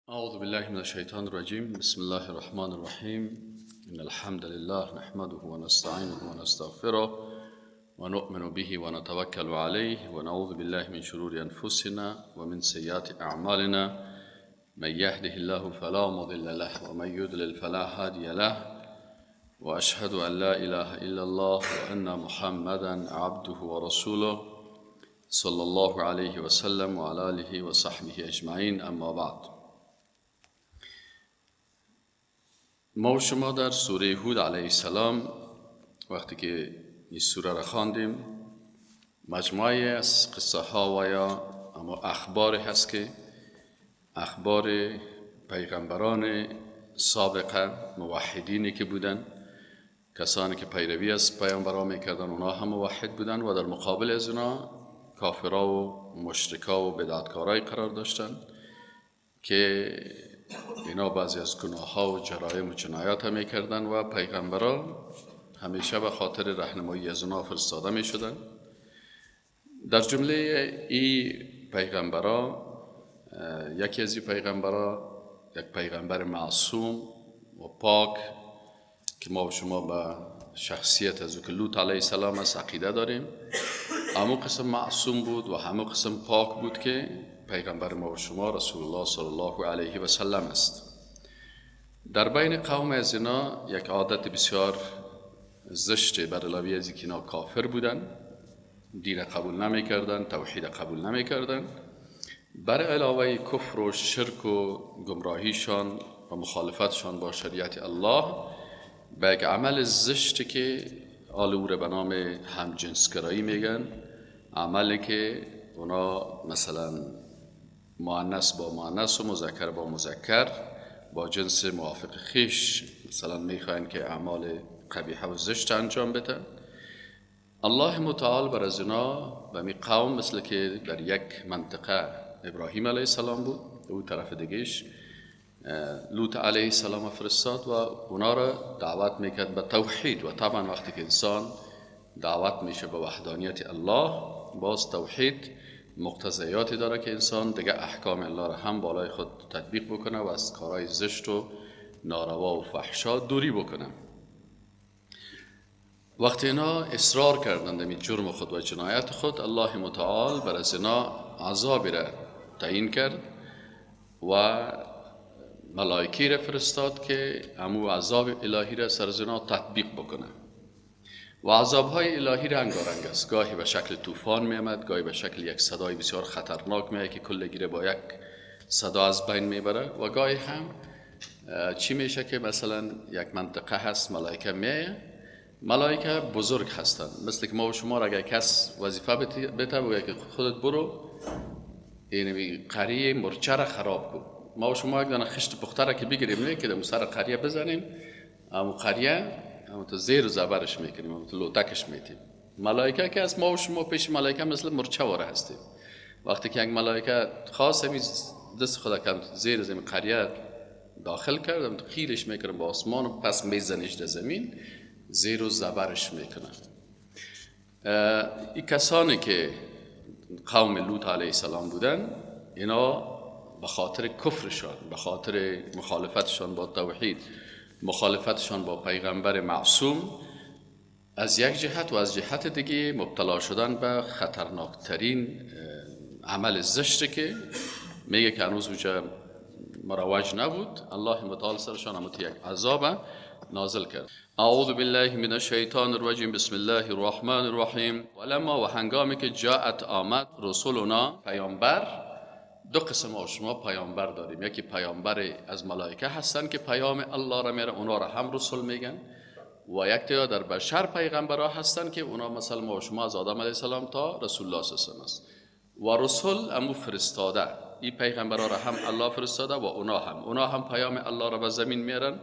أعوذ بالله من الشيطان الرجيم. بسم الله الرحمن الرحيم. إن الحمد لله نحمده ونستعينه ونستغفره ونؤمن به ونتوكل عليه ونعوذ بالله من شرور أنفسنا ومن سيئات أعمالنا. من يهده الله فلا مضل له ومن يضلل فلا هادي له، وأشهد أن لا إله إلا الله وأن محمدا عبده ورسوله صلى الله عليه وسلم وعلى آله وصحبه أجمعين. أما بعد، ما و شما در سوره هود علیه السلام وقتی که این سوره را خواندیم، مجموعه از قصه ها و یا اما اخبار هست که اخبار پیغمبران سابقه، موحدینی که بودن، کسانی که پیروی از پیامبران میکردن، اونا هم موحد بودن و در مقابل از اونا کافرا و مشرکا و بدعتکارای قرار داشتن که اینا بعضی از گناه ها و جرایم و جنایات هم میکردن و پیغمبران همیشه به خاطر رهنمایی از اونا فرستاده میشدن. در جمله این پیغمبران، یکی از این پیغمبران یک پیغمبر معصوم و پاک که ما و شما به شخصیت از او که لوط علیه السلام است عقیده داریم، همون قسم معصوم بود و همون قسم پاک بود که پیغمبر ما و شما رسول الله صلی الله علیه و سلم است. در بین قوم از اینا یک عادت بسیار زشت، بر علاوه از اینکه اینا کافر بودن، دین قبول نمی کردن، توحید قبول نمی کردن، بر علاوه کفر و شرک و گمراهیشان و مخالفتشان با شریعت الله، به یک عمل زشت که آلوره به نام همجنسگرایی میگن، عملی که اونا مثلا مؤنث با مؤنث و مذکر با مذکر با جنس موافق خیش مثلا میخواین که اعمال قبیحه و زشت انجام بدن. الله متعال بر از اینا و می قوم، مثل که در یک منطقه ابراهیم علیه السلام بود، او طرف دیگهش لوط علیه السلام فرستاد و اونا را دعوت میکرد به توحید. و طبعا وقتی که انسان دعوت میشه به وحدانیت الله، باز توحید مقتضیاتی داره که انسان دیگه احکام الله را هم بالای خود تطبیق بکنه و از کارهای زشت و ناروا و فحشا دوری بکنه. وقتی اینا اصرار کردند در جرم خود و جنایت خود، الله متعال بر از اینا عذابی را تعیین کرد و ملائکی را فرستاد که امو عذاب الهی را سر از اینا تطبیق بکنه. و عذابهای الهی رنگارنگ است، گاهی به شکل طوفان می آمد، گاهی به شکل یک صدای بسیار خطرناک می آید که کل گیره با یک صدا از بین میبره، و گاهی هم چی میشه که مثلا یک منطقه هست، ملائکه میه، ملائکه بزرگ هستند، مثل که ما و شما را اگر کس وظیفه بده بگه که خودت برو این قریه مرچه را خراب کن، ما و شما یک دانه خشت پخته را که بگیریم نه که در سر قریه بزنیم، امو قریه همون تو زیر و زبرش میکنیم، همون تو لوتکش میتیم. ملائکه که از ما و شما پیش ملائکه مثل مرچه واره هستیم. وقتی که یک ملائکه خاص همی دست خدا که زیر زمین قریه داخل کرد، همون تو خیرش میکنم با آسمان و پس میزنش در زمین، زیر و زبرش میکنم. این کسانی که قوم لوط علیه السلام بودن، اینا به خاطر کفرشان، به خاطر مخالفتشان با توحید، مخالفتشان با پیغمبر معصوم از یک جهت و از جهت دیگه مبتلا شدن به خطرناکترین عمل زشت که میگه که هنوز اونجا مروج نبود، الله متعال سرشان همون یک عذاب نازل کرد. اعوذ بالله من الشیطان الرجیم، بسم الله الرحمن الرحیم. ولما و هنگامی که جاءت آمد رسولنا پیامبر، دو قسم ما شما پیامبر داریم، یکی پیامبر از ملائکه هستن که پیام الله را میاره، اونا را هم رسول میگن، و یک تعداد در بشر پیغمبرها هستن که اونا مثلا ما شما از آدم علیه السلام تا رسول الله صلی الله علیه و است. و رسول امو فرستاده، این پیغمبرها را هم الله فرستاده و اونا هم پیام الله را به زمین میارن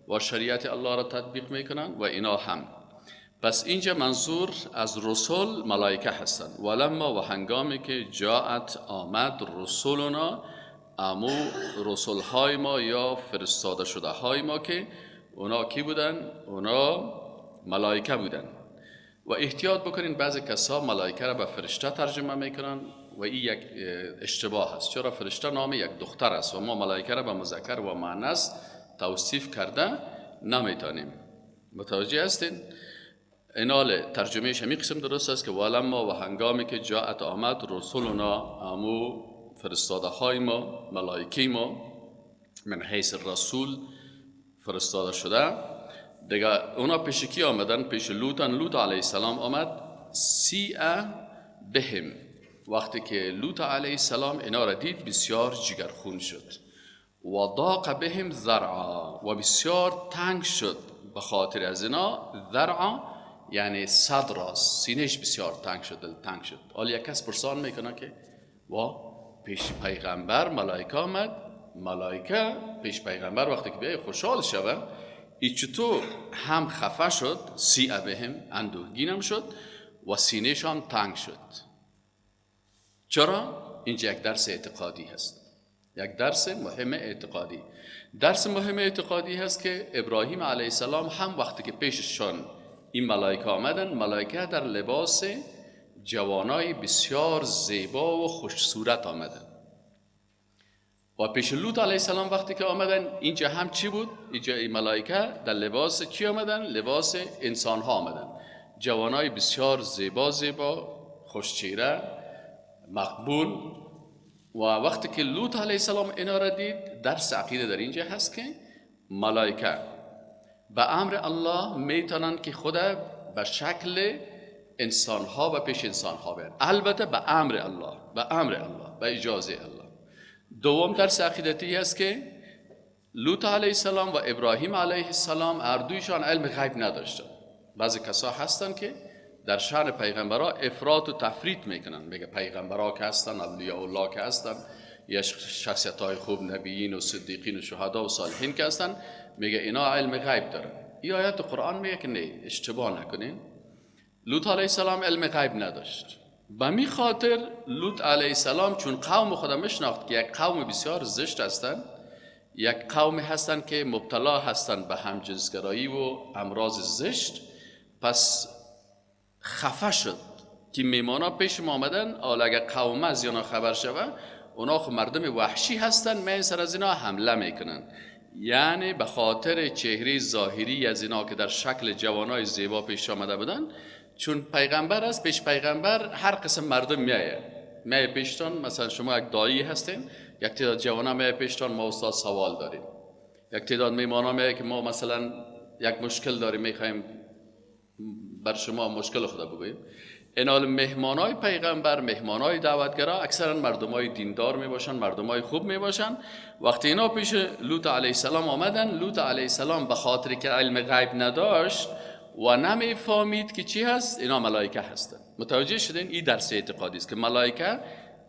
و شریعت الله را تطبیق میکنن و اینا هم. پس اینجا منظور از رسول ملائکه هستند. ولما و هنگامی که جاءت آمد رسولنا، امو رسول های ما یا فرستاده شده های ما که اونا کی بودن؟ اونا ملائکه بودن. و احتیاط بکنین، بعضی کسا ملائکه را به فرشته ترجمه میکنن و این یک اشتباه است. چرا؟ فرشته نام یک دختر است و ما ملائکه را به مذکر و مؤنث توصیف کرده نمیتونیم. متوجه هستین؟ اینال ترجمهش همی قسم درست است که ولما و هنگامی که جاءت آمد رسولنا، امو فرستاده های ما، ملائکه ما، من حیث رسول فرستاده شده دیگه. اونا پیش کی آمدن؟ پیش لوطن. لوط علیه السلام آمد. سیء بهم، وقتی که لوط علیه السلام اینا را دید بسیار جگرخون شد. و ضاق بهم ذرعا، و بسیار تنگ شد به خاطر از اینا. ذرعا یعنی صدر، سینهش بسیار تنگ شد، دل تنگ شد. حالا یک کس پرسان میکنه که وا پیش پیغمبر ملائکه آمد، ملائکه پیش پیغمبر وقتی که بیای خوشحال شوه، ای چطور هم خفه شد، سیء بهم، اندوهگینم شد و سینهش هم تنگ شد. چرا؟ اینجا یک درس اعتقادی هست، یک درس مهم اعتقادی. درس مهم اعتقادی هست که ابراهیم علیه السلام هم وقتی که پیششان این ملائکه آمدن، ملائکه در لباس جوانای بسیار زیبا و خوش صورت آمدن. و پیش لوط علیه السلام وقتی که آمدن، اینجا هم چی بود؟ اینجا این ملائکه در لباس چی آمدن؟ لباس انسان ها آمدن، جوانای بسیار زیبا زیبا، خوشچهره، مقبول. و وقتی که لوط علیه السلام اینا را دید، درس عقیده در اینجا هست که ملائکه به امر الله میتونن که خود به شکل انسان ها و پیش انسان ها بیان، البته به امر الله، به امر الله، به اجازه الله. دوم درس عقیدتی است که لوط علیه السلام و ابراهیم علیه السلام هر دویشان علم غیب نداشتن. بعضی کسا هستن که در شأن پیغمبرا افراط و تفریط میکنن، میگه پیغمبرا که هستن، اولیاء الله که هستن، یا شخصیت های خوب، نبیین و صدیقین و شهدا و صالحین که هستن، میگه اینا علم غیب دارن. این آیات قرآن میگه که نه، اشتباه نکنین. لوط علیه السلام علم غیب نداشت. به می خاطر لوط علیه السلام چون قوم خود میشناخت که یک قوم بسیار زشت هستند، یک قوم هستند که مبتلا هستند به همجنسگرایی و امراض زشت، پس خفه شد که میمانا پیش ما آمدن، حالا اگر قوم از اینا خبر شوه، اونا خب مردم وحشی هستن، من سر از اینا حمله میکنن. یعنی به خاطر چهره ظاهری از اینا که در شکل جوانای زیبا پیش آمده بودن، چون پیغمبر است، پیش پیغمبر هر قسم مردم میایه، میایه پیشتان. مثلا شما یک دایی هستین، یک تعداد جوانا میایه پیشتان، ما استاد سوال داریم. یک تعداد میمانا میایه که ما مثلا یک مشکل داریم، میخوایم بر شما مشکل خدا بگوییم. اینال مهمانای پیغمبر، مهمانای دعوتگرا اکثرا مردمای دیندار میباشن، مردمای خوب میباشن. وقتی اینا پیش لوط علیه السلام آمدن، لوط علیه السلام به خاطر که علم غیب نداشت و نمیفهمید که چی هست، اینا ملائکه هستن. متوجه شدین؟ این درس اعتقادی است که ملائکه،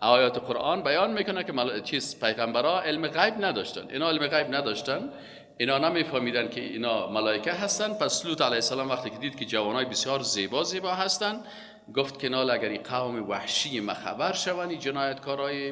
آیات قرآن بیان میکنه که چیز پیغمبرا علم غیب نداشتن، اینا علم غیب نداشتن، اینا نمیفهمیدن که اینا ملائکه هستن. پس لوط علیه السلام وقتی که دید که جوانای بسیار زیبا زیبا هستن، گفت که نال اگر این قوم وحشی ما خبر شوند، این جنایتکارای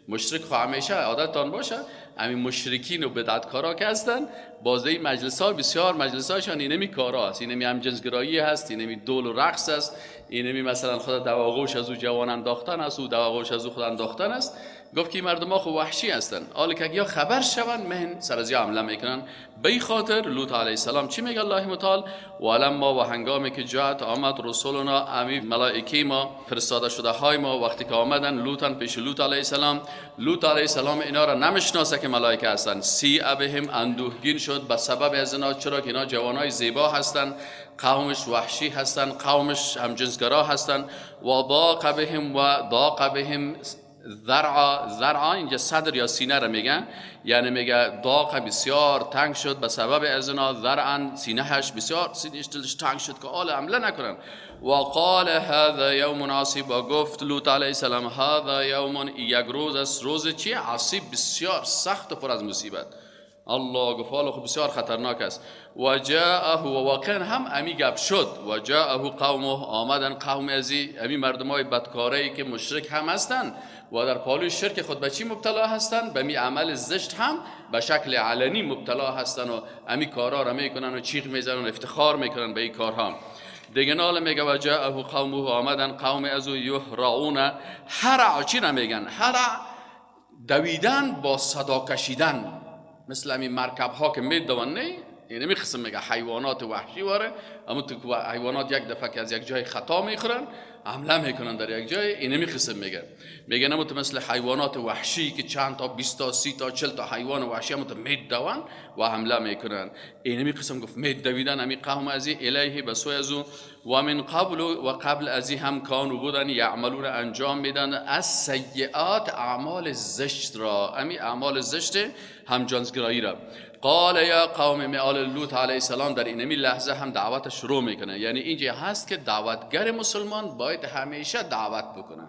مشرک خو همیشه عادتان باشه، همین مشرکین و بدعتکارا که هستن، باز این مجلس ها بسیار مجلس هاشان اینمی کارا هست، اینمی همجنسگرایی هست، اینمی دول و رقص است، اینمی مثلا خود دواغوش از او جوان انداختن است، او دواغوش از او خود انداختن است. گفت که این مردم ها خو وحشی هستن، حالا که یا خبر شوند مهن سر از یا حمله میکنن. به این خاطر لوط علیه السلام چی میگه الله متعال؟ ولما و هنگامی که جاءت آمد رسولنا، امی ملائکه ما، فرستاده شده های ما، وقتی که آمدن لوطن پیش لوط علیه السلام، لوط علیه السلام اینا را نمیشناسه که ملائکه هستن. سیء بهم، اندوهگین شد به سبب از اینا، چرا که اینا جوانای زیبا هستن، قومش وحشی هستن، قومش همجنسگرا هستن. و ضاق بهم، و ضاق بهم ذرعا، ذرعا اینجا صدر یا سینه را میگن، یعنی میگه ضاق بسیار تنگ شد به سبب از اینا، ذرعا سینهش بسیار، سینهش دلش تنگ شد که آل حمله نکنن. و قال هذا یوم عصیب، و گفت لوط علیه السلام هذا یوم، یک روز است، روز چی؟ عصیب، بسیار سخت و پر از مصیبت. الله گفت حالا خب بسیار خطرناک است. و جاءه، و واقعا هم امی گپ شد. و جاءه قومه، آمدن قوم ازی، امی مردمای بدکاره‌ای که مشرک هم هستند و در پالوی شرک خود به چی مبتلا هستند؟ به می عمل زشت هم به شکل علنی مبتلا هستند و امی کارا را میکنن و چیغ میزنن و افتخار میکنن به این کارها. دیگه نال میگه و جاءه قومه، آمدن قوم از او، یهرعون، هرع چی نمیگن؟ هرع دویدن با صدا کشیدن، مثل همین مرکب ها که میدوان، نه یعنی می قسم میگه حیوانات وحشی واره، اما تو حیوانات یک دفعه که از یک جای خطا میخورن حمله میکنن در یک جای، اینه می قسم میگه، میگه نه مثل حیوانات وحشی که چند تا 20 تا 30 تا 40 تا حیوان وحشی هم تو میدوان و حمله میکنن، اینه می قسم گفت میدویدن امی قوم ازی الیه به سوی از او، و من قبل و قبل ازی هم کانوا بودن، یعملون انجام میدن، از سیئات اعمال زشت را، امی اعمال زشت همجنسگرایی را. قال یا قوم، میال لوط علیه السلام در اینمی لحظه هم دعوت شروع میکنه. یعنی اینجا هست که دعوتگر مسلمان باید همیشه دعوت بکنه،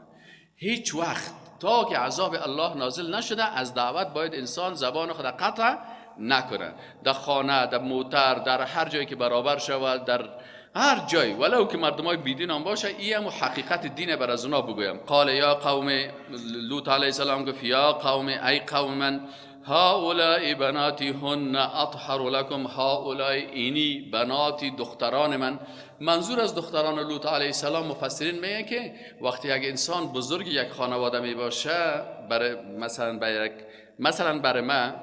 هیچ وقت تا که عذاب الله نازل نشده از دعوت باید انسان زبان خود قطع نکنه، در خانه، در موتر، در هر جایی که برابر شود، در هر جای ولو که مردمای بیدین هم باشه، این هم حقیقت دین بر از اونا بگویم. قال یا قوم، لوط علیه السلام گفت یا قوم، ای قوم من، هؤلاء بناتی هن اطهر لکم، هؤلاء اینی بناتی دختران من. منظور از دختران لوط علیه السلام مفسرین میگه که وقتی یک انسان بزرگ یک خانواده می باشه، برای مثلا برای یک مثلا برای من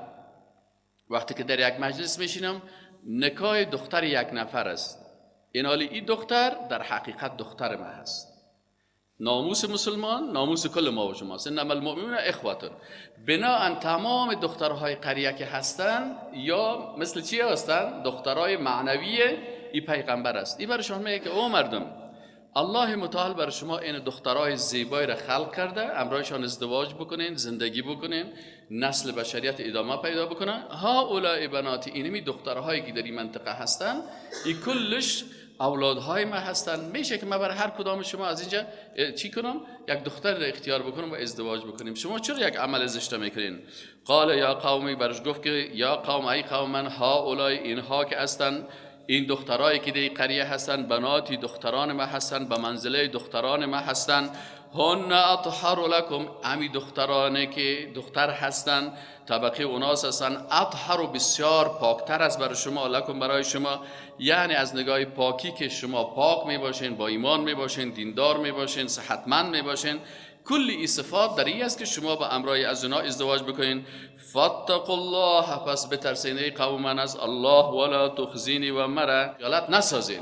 وقتی که در یک مجلس میشینم نکاح دختر یک نفر است، این حالی این دختر در حقیقت دختر من هست. ناموس مسلمان ناموس کل ما و شماست، انما المؤمنون اخوتون. بناءً تمام دخترهای قریه که هستن یا مثل چی هستن؟ دخترهای معنوی ای پیغمبر است. ای برای شما میگه که او مردم، الله متعال بر شما این دخترهای زیبایی را خلق کرده، امرایشان ازدواج بکنین، زندگی بکنین، نسل بشریت ادامه پیدا بکنه. ها اولای بناتی، اینمی دخترهایی که در این منطقه هستن، ای کلش اولادهای ما هستن. میشه که من برای هر کدام شما از اینجا چی کنم؟ یک دختر را اختیار بکنم و ازدواج بکنیم. شما چرا یک عمل زشت میکنین؟ قال یا قومی، برش گفت که یا قوم، ای قوم من، ها اولای اینها که هستن، این دخترایی که در قریه هستن، بناتی دختران ما هستن، به منزله دختران ما هستن. هن اطهر لکم، امی دخترانه که دختر هستن، طبقه اوناس هستن، اطهر و بسیار پاکتر است برای شما، لکم برای شما، یعنی از نگاه پاکی که شما پاک می باشین، با ایمان می باشین، دیندار می باشین، صحتمند می باشین، کل این صفات در این است که شما با امرای از اونا ازدواج بکنین. فاتقوا الله، پس بترسین ای قوم من از الله، ولا تخزینی، و مرا خجالت نسازین،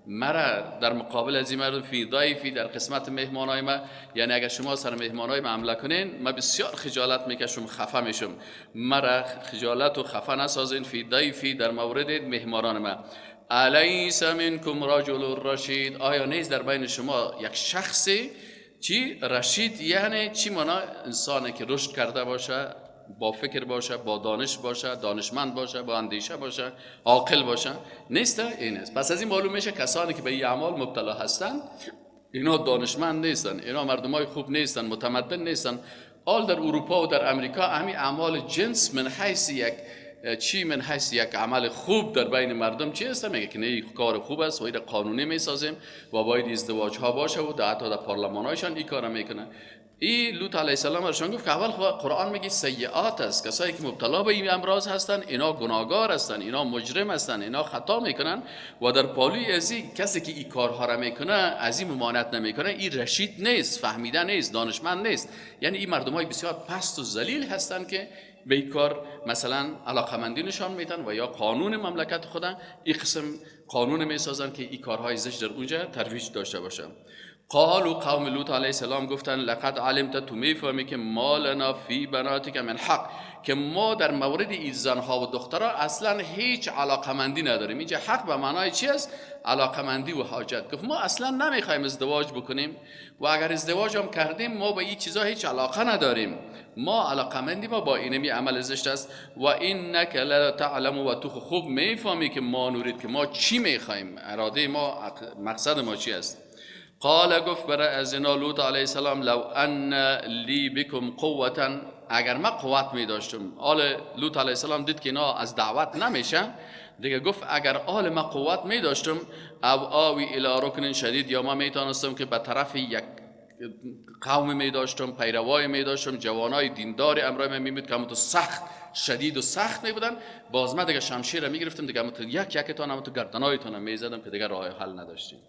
مرا در مقابل از این مردم، فی ضیفی، در قسمت مهمانای ما، یعنی اگر شما سر مهمانای ما حمله کنین من بسیار خجالت میکشم، خفه میشم، مرا خجالت و خفه نسازین، فی ضیفی، در مورد مهمانان ما. الیس منکم رجل رشید، آیا نیست در بین شما یک شخصی چی؟ رشید یعنی چی؟ معنا انسانی که رشد کرده باشه، با فکر باشه، با دانش باشه، دانشمند باشه، با اندیشه باشه، عاقل باشه، نیست؟ این است. پس از این معلوم میشه کسانی که به این اعمال مبتلا هستند اینا دانشمند نیستن، اینا مردمای خوب نیستن، متمدن نیستن. حال در اروپا و در امریکا همین اعمال جنس من حیث یک چی، من حیث یک عمل خوب در بین مردم چی هست؟ میگه که نه کار خوب است و این قانونی میسازیم و باید ازدواج ها باشه و در حتی در پارلمان هایشان این کار میکنه. ای لوط علیه السلام برشان گفت که اول قرآن میگه سیئات است، کسایی که مبتلا به این امراض هستن اینا گناهگار هستن، اینا مجرم هستن، اینا خطا میکنن و در پالوی ازی کسی که این کارها را میکنه از این ممانعت نمیکنه، این رشید نیست، فهمیده نیست، دانشمند نیست. یعنی این مردمای بسیار پست و ذلیل هستن که به این کار مثلا علاقمندی نشان میدن و یا قانون مملکت خودن این قسم قانون میسازن که این کارهای زشت در اونجا ترویج داشته باشه. قالوا قوم لوط علیه السلام گفتن لقد علمت، تو میفهمی که ما لنا فی بناتک من حق، که ما در مورد این زنها و دخترها اصلا هیچ علاقمندی نداریم. اینجا حق به معنای چی است؟ علاقمندی و حاجت. گفت ما اصلا نمیخوایم ازدواج بکنیم و اگر ازدواج هم کردیم ما به این چیزا هیچ علاقه نداریم، ما علاقمندی ما با اینمی عمل زشت است. و انک لتعلم، و تو خوب میفهمی که ما نورید، که ما چی میخوایم، اراده ما، مقصد ما چی است. قال گفت برای از اینا لوط علیه السلام لو ان لی بکم قوة، اگر من قوت می داشتم. آل لوط علیه السلام دید که اینا از دعوت نمیشه دیگه، گفت اگر آل من قوت می داشتم او آوی الی رکن شدید، یا من می تانستم که به طرف یک قوم می داشتم، پیروای می داشتم، جوانای دیندار امرای من می بود که همون تو سخت شدید و سخت می بودن، باز من دیگه شمشیر می گرفتم دیگه، همون تو یک یکتان، همون تو گردنایتان می زدم که دیگه راه حل نداشتیم.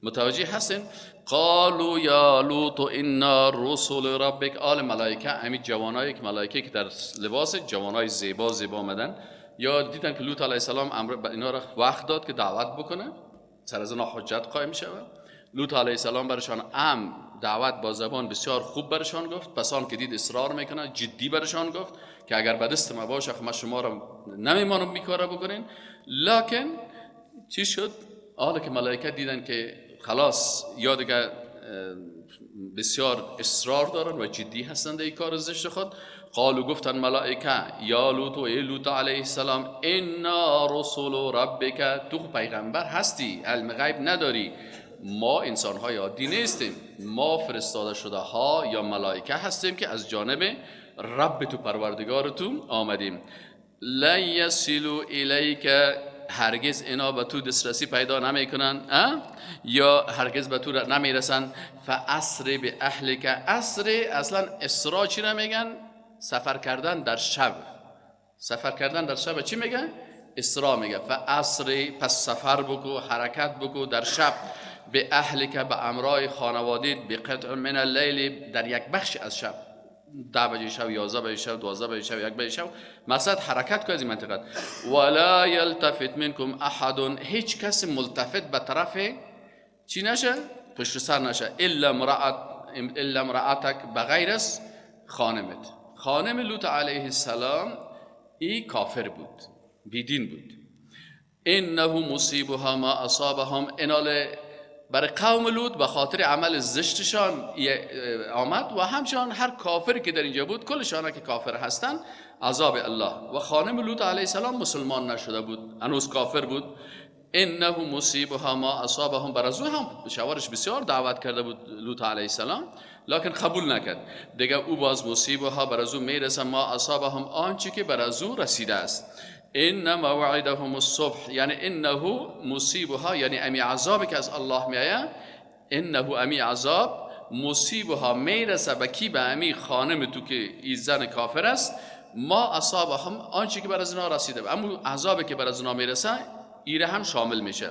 متوجه هستین؟ قالوا یا لوط انا رسل ربک. آل ملائکه، همین جوانایی که ملائکه که در لباس جوانای زیبا زیبا آمدن، یا دیدن که لوط علیه السلام امر اینا را وقت داد که دعوت بکنه، سر از اینا حجت قایم شود. لوط علیه السلام برشان دعوت با زبان بسیار خوب برشان گفت. پس آن که دید اصرار میکنه، جدی برشان گفت که اگر به دست ما باشه ما شما را نمیمانم میکاره بکنین. لکن چی شد؟ حالا که ملائکه دیدن که خلاص یا دیگه بسیار اصرار دارن و جدی هستند این کار زشت خود، قالو گفتن ملائکه یا لوط و ای لوط علیه السلام انا رسول ربک، تو پیغمبر هستی، علم غیب نداری، ما انسان‌های عادی نیستیم، ما فرستاده شده ها یا ملائکه هستیم که از جانب رب تو پروردگار تو آمدیم. لن یصلوا الیک، هرگز اینا به تو دسترسی پیدا نمیکنن یا هرگز به تو نمیرسن. فاسر باهلک، اسر اصلا اسرا چی نمیگن؟ سفر کردن در شب. سفر کردن در شب چی میگن؟ اسرا میگه. فاسر، پس سفر بکو، حرکت بکو در شب، به اهلک، به امرای خانوادیت، به قطع من اللیل، در یک بخش از شب، 10 بجه شب، 11 بجه شب، 12 بجه شب، 1 بجه شب، مقصد حرکت کو از این منطقه. ولا یلتفت منکم احد، هیچ کس ملتفت به طرف چی نشه؟ پشت سر نشه، الا امرأتک، بغیر از خانمت. خانم لوط علیه السلام ای کافر بود، بیدین بود. انه مصیبها ما اصابهم، انال برای قوم لوط به خاطر عمل زشتشان آمد و همچنان هر کافر که در اینجا بود، کلشان که کافر هستند، عذاب الله. و خانم لوط علیه السلام مسلمان نشده بود، هنوز کافر بود. انه مصیبها ما اصابهم، بر از او هم شوارش بسیار دعوت کرده بود لوط علیه السلام، لکن قبول نکرد. دیگه او باز مصیبها بر از او میرسه، ما اصابهم، آنچه که بر از او رسیده است. ان موعدهم الصبح، یعنی انه مصیبها، یعنی امی عذابی که از الله میآید، انه امی عذاب مصیبها میرسه به کی؟ به امی خانم تو که ای زن کافر است. ما اصابهم، آنچه که بر از اینا رسیده، اما عذابی که بر از اینا میرسه ایره هم شامل میشه.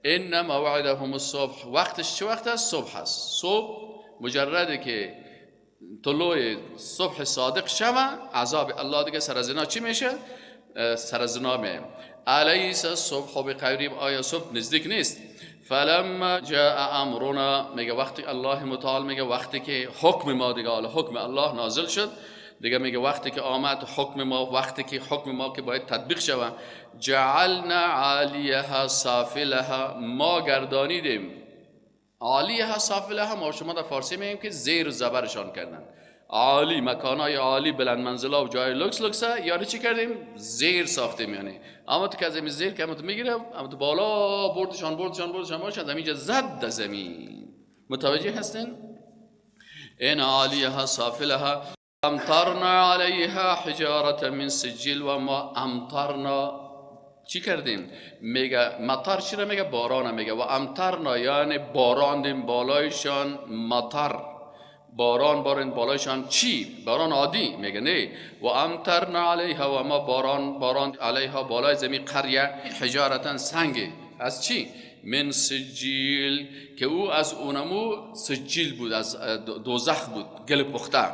ان موعدهم الصبح، وقتش چه وقت است؟ صبح است. صبح مجرده که طلوع صبح صادق شوه، عذاب الله دیگه سر از اینا چی میشه؟ سر از اینا میه. الیس الصبح بقریب، آیا صبح نزدیک نیست؟ فلما جاء امرنا، میگه وقتی الله متعال میگه وقتی که حکم ما دیگه، حالا حکم الله نازل شد دیگه، میگه وقتی که آمد حکم ما، وقتی که حکم ما که باید تطبیق شود، جعلنا عالیها سافلها، ما گردانیدیم عالیها سافلها. ما شما در فارسی میگیم که زیر و زبرشان کردن. عالی، مکانای عالی، بلند منزلا و جای لوکس لوکسه، یعنی چی کردیم؟ زیر ساختیم. یعنی اما تو که از زیر که اما تو میگیره، اما تو بالا بردشان بردشان بردشان بردشان، از اینجا زد زمین. متوجه هستین؟ این عالیها سافلها امطرنا علیها حجارة من سجیل، و ما امطرنا چی کردیم؟ میگه مطر چی را میگه؟ باران میگه. و امطرنا یعنی باراندیم بالایشان، مطر باران باران بالایشان چی؟ باران عادی میگه نه. و امطرنا علیها، و ما باران باران علیها بالای زمین قریه، حجارتا سنگ از چی؟ من سجیل، که او از اونمو سجیل بود، از دوزخ بود، گل پخته.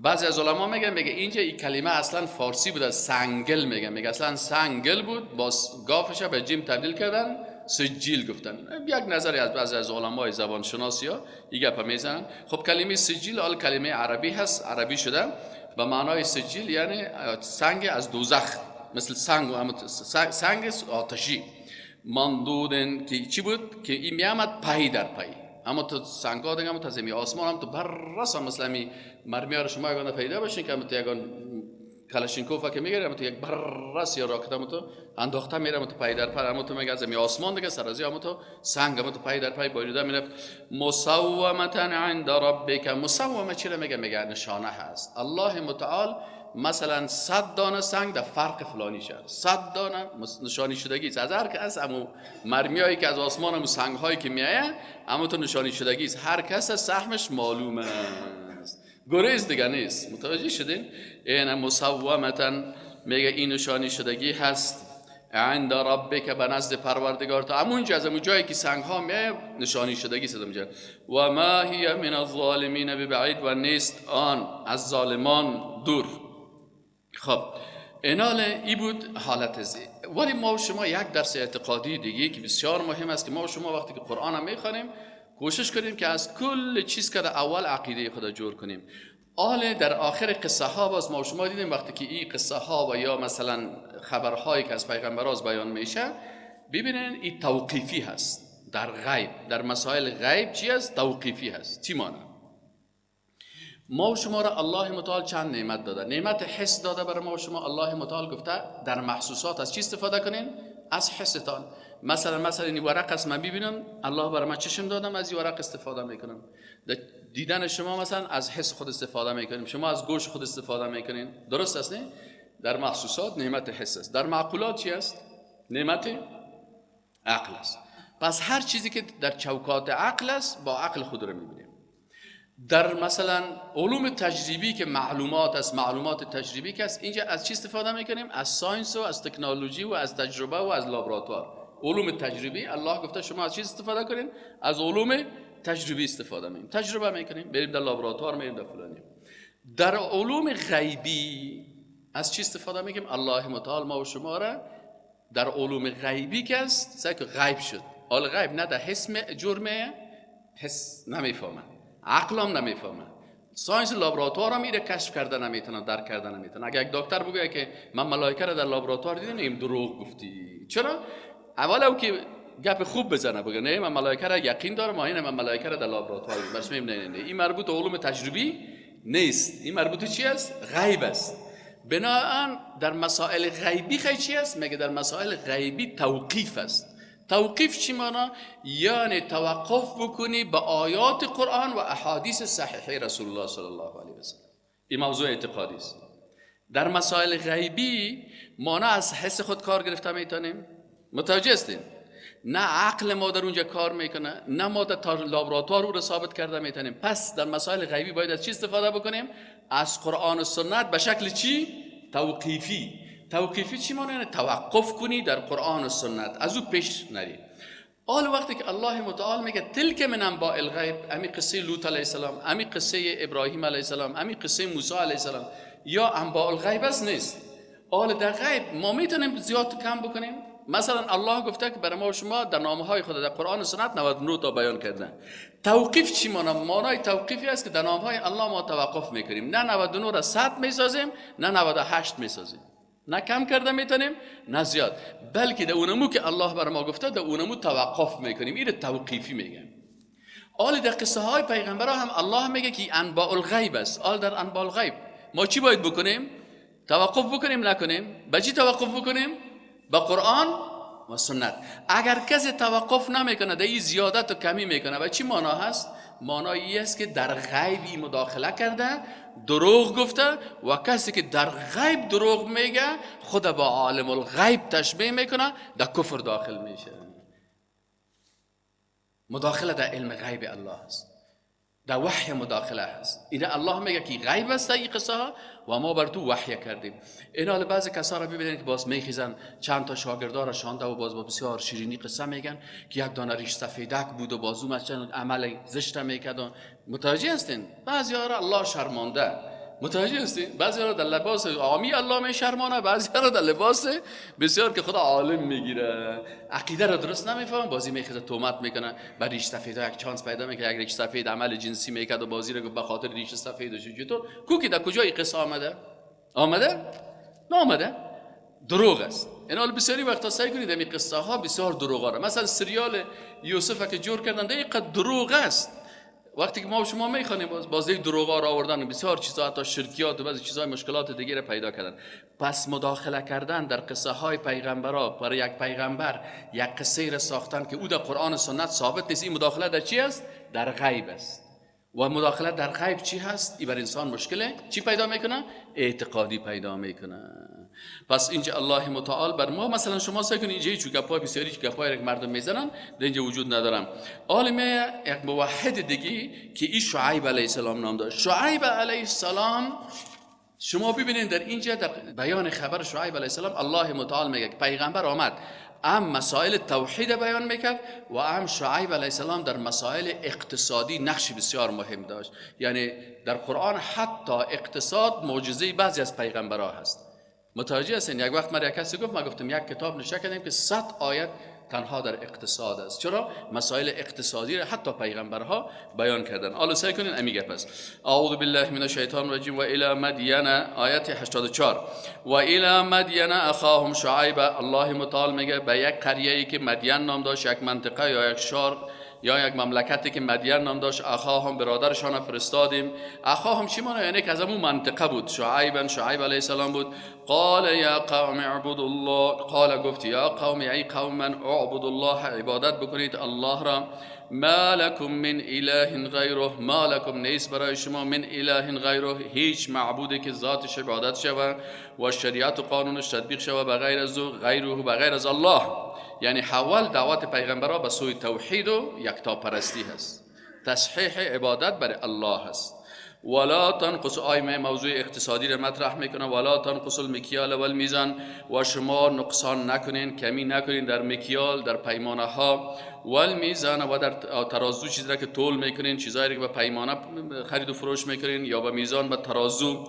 بعضی از علما میگن، میگه اینجا این کلمه اصلا فارسی بود، از سنگل میگن، میگه اصلا سنگل بود، باز گافش به جیم تبدیل کردن سجیل گفتن. یک نظری از بعضی از علمای زبان شناسی ها این گپ میزنن. خب کلمه سجیل حال کلمه عربی هست، عربی شده به معنای سجیل یعنی سنگ از دوزخ، مثل سنگ و سنگ آتشی. مندودن که چی بود؟ که این میامد پای در پای، اما تو سنگا دیگه، اما تو زمین آسمان هم تو بررس هم مثل همی مرمی ها رو شما یگانه پیدا باشین که اما تو یگان کلاشینکوف که میگیره، اما تو یک بررس یا راکت اما تو انداخته میره، اما تو پای در پای، اما تو میگه زمین آسمان دیگه سر از اما تو سنگ اما تو پای در پای باریده میرفت. مسومة عند ربک، مسومه چی رو میگه؟ میگه نشانه هست. الله متعال مثلا 100 دانه سنگ در فرق فلانی شد، 100 دانه نشانی شدگی است. از هر کس امو مرمیایی که از آسمان امو سنگ هایی که میایه امو تو نشانی شدگی است، هر کس سهمش معلوم است، گریز دیگه نیست. متوجه شدین؟ این مسومتا میگه این نشانی شدگی هست عند ربک، به نزد پروردگار تا همونجا، از همون جایی که سنگ ها میه نشانی شدگی است اونجا. و ما هی من الظالمین ببعید، و نیست آن از ظالمان دور. خب اینال ای بود حالت زی. ولی ما و شما یک درس اعتقادی دیگه که بسیار مهم است که ما و شما وقتی که قرآن هم میخوانیم کوشش کنیم که از کل چیز که در اول عقیده خدا جور کنیم. آل در آخر قصه ها باز ما و شما دیدیم وقتی که این قصه ها و یا مثلا خبرهایی که از پیغمبراز بیان میشه، ببینین این توقیفی هست در غیب، در مسائل غیب چی است؟ توقیفی هست. چی معنی؟ ما و شما را الله متعال چند نعمت داده. نعمت حس داده برای ما و شما. الله متعال گفته در محسوسات از چی استفاده کنین؟ از حستان. مثلا این ورق است، من میبینم الله برای من چشم دادم، از این ورق استفاده میکنم. در دیدن شما مثلا از حس خود استفاده میکنیم، شما از گوش خود استفاده میکنین. درست است نه؟ در محسوسات نعمت حس است. در معقولات چی است؟ نعمت عقل است. پس هر چیزی که در چوکات عقل است با عقل خود رو میبینیم. در مثلا علوم تجربی که معلومات است، معلومات تجربی که است، اینجا از چی استفاده میکنیم؟ از science و از تکنولوژی و از تجربه و از لابراتوار. علوم تجربی الله گفته شما از چی استفاده کنین؟ از علوم تجربی استفاده میکنیم، تجربه میکنیم، بریم در لابراتوار، میریم در فلانی. در علوم غیبی از چی استفاده میکنیم؟ الله متعال ما و شما را در علوم غیبی که است، سعی که غیب شد. حال غیب نه در حس جرمه، حس نمیفهمه، عقل هم نمیفهمه، science لابراتوار هم ایره کشف کرده نمیتونه، درک کرده نمیتونه. اگه یک دکتر بگه که من ملائکه را در لابراتوار دیدم، میگیم دروغ گفتی. چرا؟ اول او که گپ خوب بزنه بگه نه من ملائکه را یقین دارم، اینه من ملائکه را در لابراتوار دیدم. برش میگیم نه نه نه، این مربوط به علوم تجربی نیست، این مربوط چی است؟ غیب است. بناهن در مسائل غیبی خیلی چی است؟ میگه در مسائل غیبی توقیف است. توقیف چی معنا؟ یعنی توقف بکنی به آیات قرآن و احادیث صحیحه رسول الله صلی الله علیه و سلم. این موضوع اعتقادی است. در مسائل غیبی ما نه از حس خود کار گرفته میتونیم، متوجه هستین؟ نه عقل ما در اونجا کار میکنه، نه ما در لابراتوار او را ثابت کرده میتونیم. پس در مسائل غیبی باید از چی استفاده بکنیم؟ از قرآن و سنت به شکل چی؟ توقیفی. توقیفی چی معنی؟ یعنی توقف کنی در قرآن و سنت، از او پیش نری. آل وقتی که الله متعال میگه تلک من انباء الغیب، امی قصه لوط علیه السلام، امی قصه ابراهیم علیه السلام، امی قصه موسی علیه السلام، یا انباء الغیب است نیست. آل در غیب ما میتونیم زیاد کم بکنیم. مثلا الله گفته که برای ما و شما در نامه های خود در قرآن و سنت 99 تا بیان کردن. توقیف چی معنی؟ معنای توقیفی است که در نامه های الله ما توقف میکنیم، نه 99 را 100 میسازیم، نه 98 میسازیم، نه کم کرده میتونیم نه زیاد، بلکه در اونمو که الله بر ما گفته در اونمو توقف میکنیم. این توقیفی میگن. آل در قصه های پیغمبرها هم الله میگه که انباء الغیب است. آل در انباء الغیب ما چی باید بکنیم؟ توقف بکنیم نکنیم؟ به چی توقف بکنیم؟ به قرآن و سنت. اگر کسی توقف نمیکنه در این زیادت و کمی میکنه، به چی معنا هست؟ معنایی است که در غیبی مداخله کرده، دروغ گفته، و کسی که در غیب دروغ میگه خود با عالم الغیب تشبیه میکنه، در کفر داخل میشه. مداخله در علم غیب الله است، در وحی مداخله هست. این الله میگه که غیب است این قصه ها و ما بر تو وحی کردیم. این حال بعضی کسا را ببینید که باز میخیزن چند تا شاگردا را شانده و باز با بسیار شیرینی قصه میگن که یک دانه ریش سفیدک بود و بازو مثلا عمل زشت میکرد. متوجه هستین؟ بعضی ها را الله شرمانده، متوجه هستین؟ بعضی ها را در لباس عامی الله می شرمانه، بعضی ها را در لباس بسیار که خدا عالم میگیره. عقیده را درست نمیفهمن، بازی میخیزه تهمت میکنه، بر ریش سفید یک چانس پیدا میکنه، یک ریش سفید عمل جنسی میکرد و بازی را به خاطر ریش سفید و چطور کوکی در کجای قصه آمده؟ آمده؟ نه آمده، دروغ است. این حال بسیاری وقتا سعی کنید این قصه ها بسیار دروغ ها. مثلا سریال یوسف که جور کردن دقیقاً دروغ است. وقتی که ما و شما میخوانیم باز یک دروغ را آوردن، بسیار چیزها، حتی شرکیات و بعضی چیزهای مشکلات دیگه را پیدا کردن. پس مداخله کردن در قصه های پیغمبرا، برای یک پیغمبر یک قصه را ساختن که او در قرآن و سنت ثابت نیست، این مداخله در چی است؟ در غیب است. و مداخله در غیب چی هست؟ این بر انسان مشکله چی پیدا میکنه؟ اعتقادی پیدا میکنه. پس اینجا الله متعال بر ما، مثلا شما سعی کنید اینجا هیچ گپای بسیاری گپای که مردم میزنن در اینجا وجود ندارم. عالم یک موحد دیگه که این شعیب علیه السلام نام داشت. شعیب علیه السلام شما ببینید در اینجا در بیان خبر شعیب علیه السلام الله متعال میگه پیغمبر آمد هم مسائل توحید بیان میکرد و هم شعیب علیه السلام در مسائل اقتصادی نقش بسیار مهم داشت. یعنی در قرآن حتی اقتصاد معجزه بعضی از پیغمبرها هست. متوجه هستین؟ یک وقت من یک کسی گفت، ما گفتم یک کتاب نوشته کردیم که 100 آیت تنها در اقتصاد است. چرا؟ مسائل اقتصادی را حتی پیغمبرها بیان کردن. حالا سعی کنین امی گپ است. اعوذ بالله من الشیطان الرجیم. و الی مدین، آیت 84. و الی مدین اخاهم شعیب. الله متعال میگه به یک قریه‌ای که مدین نام داشت، یک منطقه یا یک شهر یا یک مملکتی که مدین نام داشت، اخاهم برادرشان فرستادیم. اخاهم چی معنی؟ یعنی که از اون منطقه بود. شعیب علیه السلام بود. قال یا قوم اعبدوا الله، قال گفت یا قوم ای قوم من اعبدوا الله، عبادت بکنید الله را. ما لكم من اله غیره، ما لكم نیست برای شما، من اله غیره هیچ معبودی که ذاتش عبادت شود و شریعت و قانونش تطبیق شود بغیر از او، غیره بغیر از الله. یعنی حول دعوت پیغمبرها به سوی توحید و یکتاپرستی هست، تصحیح عبادت برای الله هست. ولا تنقص، آیه موضوع اقتصادی را مطرح میکنه. ولا تنقص المکیال والمیزان، و شما نقصان نکنین، کمی نکنین در مکیال، در پیمانه ها، والمیزان و در ترازو، چیزی را که تول میکنین، چیزایی را که به پیمانه خرید و فروش میکنین یا به میزان، به ترازو.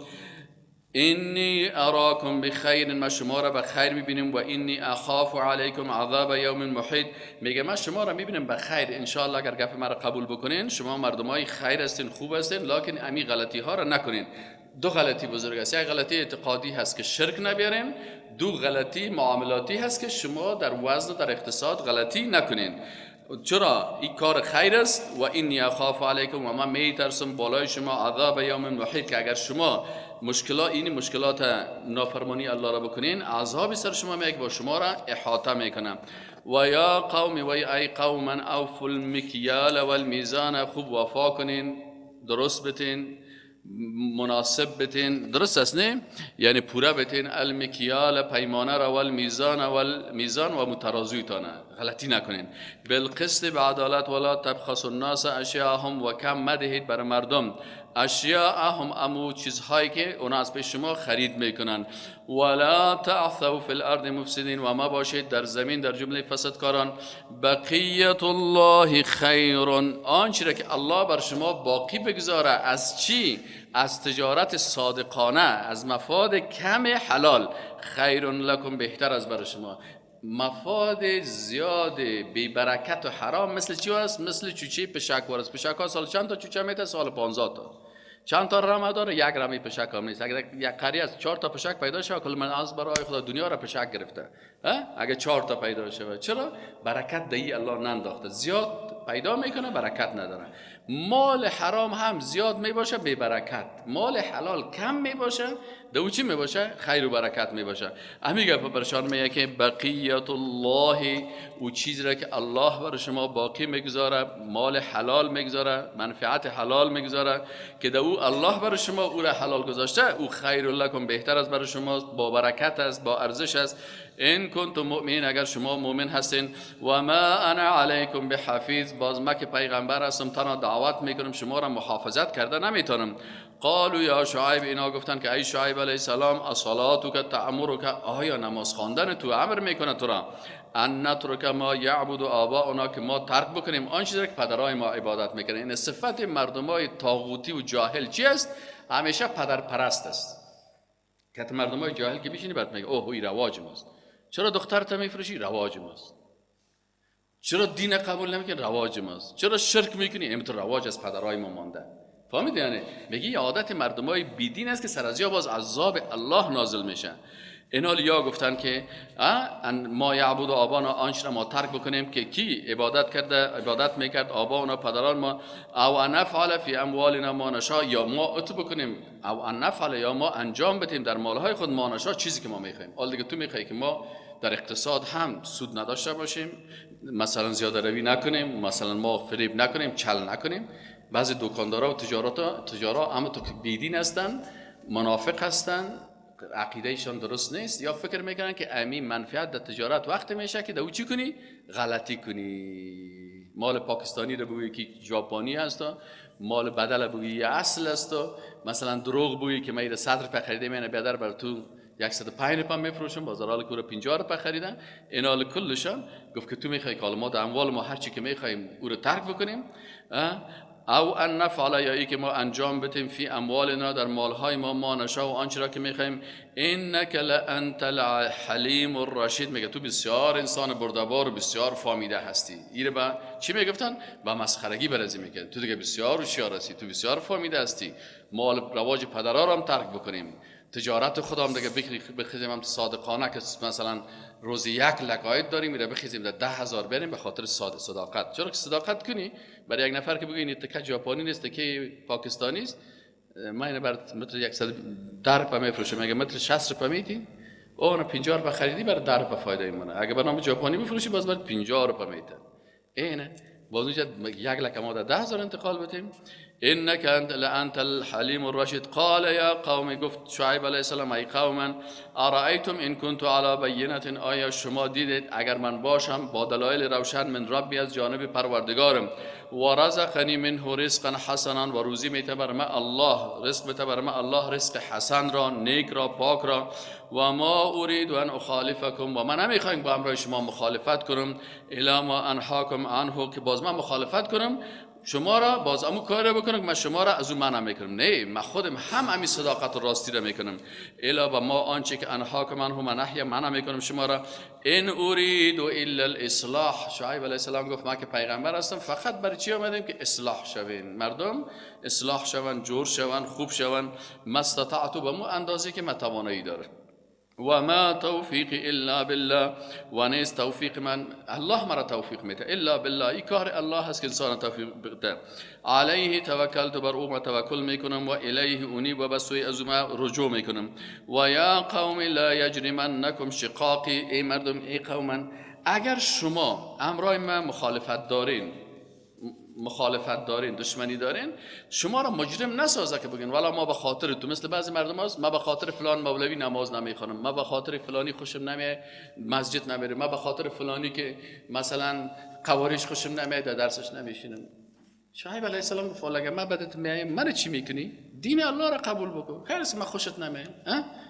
انی اراکم بخیر، ما شما را به خیر میبینیم. و انی اخاف علیکم عذاب یوم محیط، میگه من شما را میبینم به خیر، ان شاء الله اگر گپ مرا قبول بکنین شما مردمای خیر هستین، خوب هستین، لکن امی غلطی ها را نکنین. دو غلطی بزرگ است، یک غلطی اعتقادی هست که شرک نبیارین، دو غلطی معاملاتی هست که شما در وزن و در اقتصاد غلطی نکنین. چرا؟ این کار خیر است. و انی اخاف علیکم، و من میترسم بالای شما عذاب یوم محیط، که اگر شما مشکلات این مشکلات نافرمانی الله را بکنین عذاب سر شما میاد با شما را احاطه میکنم. و یا قوم، و ای قوم من اوفوا المکیال والمیزان، خوب وفا کنین، درست بتین، مناسب بتین، درست است نه؟ یعنی پورا بتین المکیال پیمانه را، والمیزان والمیزان و مترازویتانه، غلطی نکنین. بالقسط به عدالت، ولا تبخسوا الناس اشیاءهم، و کم مدهید بر مردم اشیاءهم امو چیزهایی که اونا از پیش شما خرید میکنن. ولا تعثوا فی الارض مفسدین، و ما باشید در زمین در جمله فسادکاران. بقیت الله خیر، آنچه را که الله بر شما باقی بگذاره از چی؟ از تجارت صادقانه، از مفاد کم حلال. خیر لکم، بهتر از بر شما. مفاد زیاد بی برکت و حرام مثل چی است؟ مثل چوچه پشک وارس. پشک ها سال چند تا چوچه میته؟ سال 15 تا. چند تا رمه داره؟ یک رمه پشک هم نیست. اگر یک قریه از 4 تا پشک پیدا شود، کل من از برای خدا دنیا را پشک گرفته. اگر 4 تا پیدا شود، چرا؟ برکت دهی الله ننداخته. زیاد پیدا میکنه برکت نداره. مال حرام هم زیاد میباشه بی برکت، مال حلال کم میباشه دو چی میباشه؟ خیر و برکت میباشه. همین گپ برشان میگه که بقیت الله، او چیزی را که الله بر شما باقی میگذاره، مال حلال میگذاره، منفعت حلال میگذاره که دو الله بر شما او را حلال گذاشته، او خیر لکم، بهتر از بر شما، با برکت است، با ارزش است. ان کنتم مؤمنین، اگر شما مؤمن هستین. و ما انا علیکم بحفیظ، باز ما که پیغمبر هستم تنها دعوت میکنم، شما را محافظت کرده نمیتونم. قالوا یا شعیب، اینا گفتن که ای شعیب علیه السلام، اصلاتک تأمرک، آیا نماز خواندن تو امر میکنه تو را؟ ان نترک ما یعبد آباؤنا، که ما ترک بکنیم آن چیزی که پدرای ما عبادت میکنن. این صفت مردمای طاغوتی و جاهل چی است؟ همیشه پدرپرست است. که مردمای جاهل که میشینی بعد میگه اوه این رواج ماست. چرا دخترت میفروشی؟ رواج ماست. چرا دین قبول نمیکنی؟ رواج ماست. چرا شرک میکنی؟ اینطور رواج از پدرای ما مانده. فهمیدی؟ یعنی میگه یه عادت مردمای بیدین است که سر باز عذاب الله نازل میشه. اینا یا گفتن که ما یعبد آبانا، آنچه را ما ترک بکنیم که کی عبادت کرده، عبادت میکرد آبانا پدران ما، او ان نفعل فی اموالنا ما نشاء، یا ما ات بکنیم، او ان نفعل، یا ما انجام بدیم در مالهای خود ما نشاء، چیزی که ما میخوایم. حالا دیگه تو میخوای که ما در اقتصاد هم سود نداشته باشیم، مثلا زیاده روی نکنیم، مثلا ما فریب نکنیم، چل نکنیم. بعضی دکاندارا و تجارا اما تو که بیدین هستن، منافق هستن، عقیدهشان درست نیست، یا فکر میکنن که امی منفعت در تجارت وقت میشه که دو چی کنی؟ غلطی کنی. مال پاکستانی رو بگویی که ژاپنی هست، مال بدل بگویی اصل است، مثلا دروغ بگویی که من 100 روپیه خریدم من بیادر بر تو 105 روپیه میفروشم، بازار حال کو 50 روپیه خریدن. اینال کلشان گفت که تو میخوای که ما در اموال ما هر چی که میخوایم او رو ترک بکنیم، او ان نفعل، یا ای که ما انجام بدیم، فی اموالنا، در مالهای ما، ما نشاء و آنچه را که میخوایم. انک لانت الحلیم الرشید، میگه تو بسیار انسان بردبار و بسیار فامیده هستی. ایره با چی میگفتن؟ با مسخرگی برازی میکردن، تو دیگه بسیار هوشیار هستی، تو بسیار فامیده هستی، مال رواج پدرها را هم ترک بکنیم، تجارت خودم دیگه بخیزیم هم صادقانه که مثلا روزی 1 لک عاید داریم میره بخیزیم در 10,000 بریم به خاطر صداقت. چرا که صداقت کنی برای یک نفر که بگی این تکه ژاپنی نیست تکه پاکستانی است، من اینو بر متر 110 روپیه میفروشم، اگه متر 60 روپیه میدی اون 50 روپیه خریدی برای 10 روپیه فایده میمونه، اگه به نام ژاپنی بفروشی باز برات 50 روپیه میده. اینه باز اونجا 1 لک ما در 10,000 انتقال بدیم. انک انت لانت الحلیم الرشید. قال یا قوم، گفت شعیب علیه السلام ای قوم ارایتم ان كنت علی بینة، آیا شما دیدید اگر من باشم با دلایل روشن من ربی از جانب پروردگارم، و رزقنی منه رزقا حسنا، و روزی میته بر من الله، رزق میته بر من الله رزق حسن را، نیک را، پاک را، و ما اريد ان اخالفکم، و من نمیخوایم با همراه شما مخالفت کنم، الی ما انهاکم عنه، که باز من مخالفت کنم شما را، باز امو کار را بکنم که من شما را از او منع میکنم. نه، من خودم هم امی صداقت و راستی را میکنم. الا با ما آنچه که انهاکم عنه من نهی منع میکنم شما را. ان اريد الا الاصلاح. شعیب علیه السلام گفت من که پیغمبر هستم فقط برای چی آمدیم؟ که اصلاح شوین، مردم اصلاح شون، جور شون، خوب شون، ما استطعت، به مو اندازه که من توانایی داره. و ما توفیقی الا بالله، و نیست توفیق من، الله مرا توفیق میده، الا بالله، این کار الله هست که انسان توفیق بده. علیه توکلت، بر او ما توکل میکنم، و الیه انیب، و به سوی از او ما رجوع میکنم. و یا قوم لا یجرمنکم شقاقی، ای مردم، ای قومن، اگر شما امرای من مخالفت دارین، دشمنی دارین، شما را مجرم نسازه که بگین والا ما به خاطر تو، مثل بعضی مردم هست، ما به خاطر فلان مولوی نماز نمیخوانم، ما به خاطر فلانی خوشم نمیاد مسجد نمیرم، ما به خاطر فلانی که مثلا قواریش خوشم نمیاد درسش نمیشینم. شعیب علیه السلام گفت اگه من بدت میایم من چی میکنی؟ دین الله را قبول بکن، خیر است من خوشت نمیاد،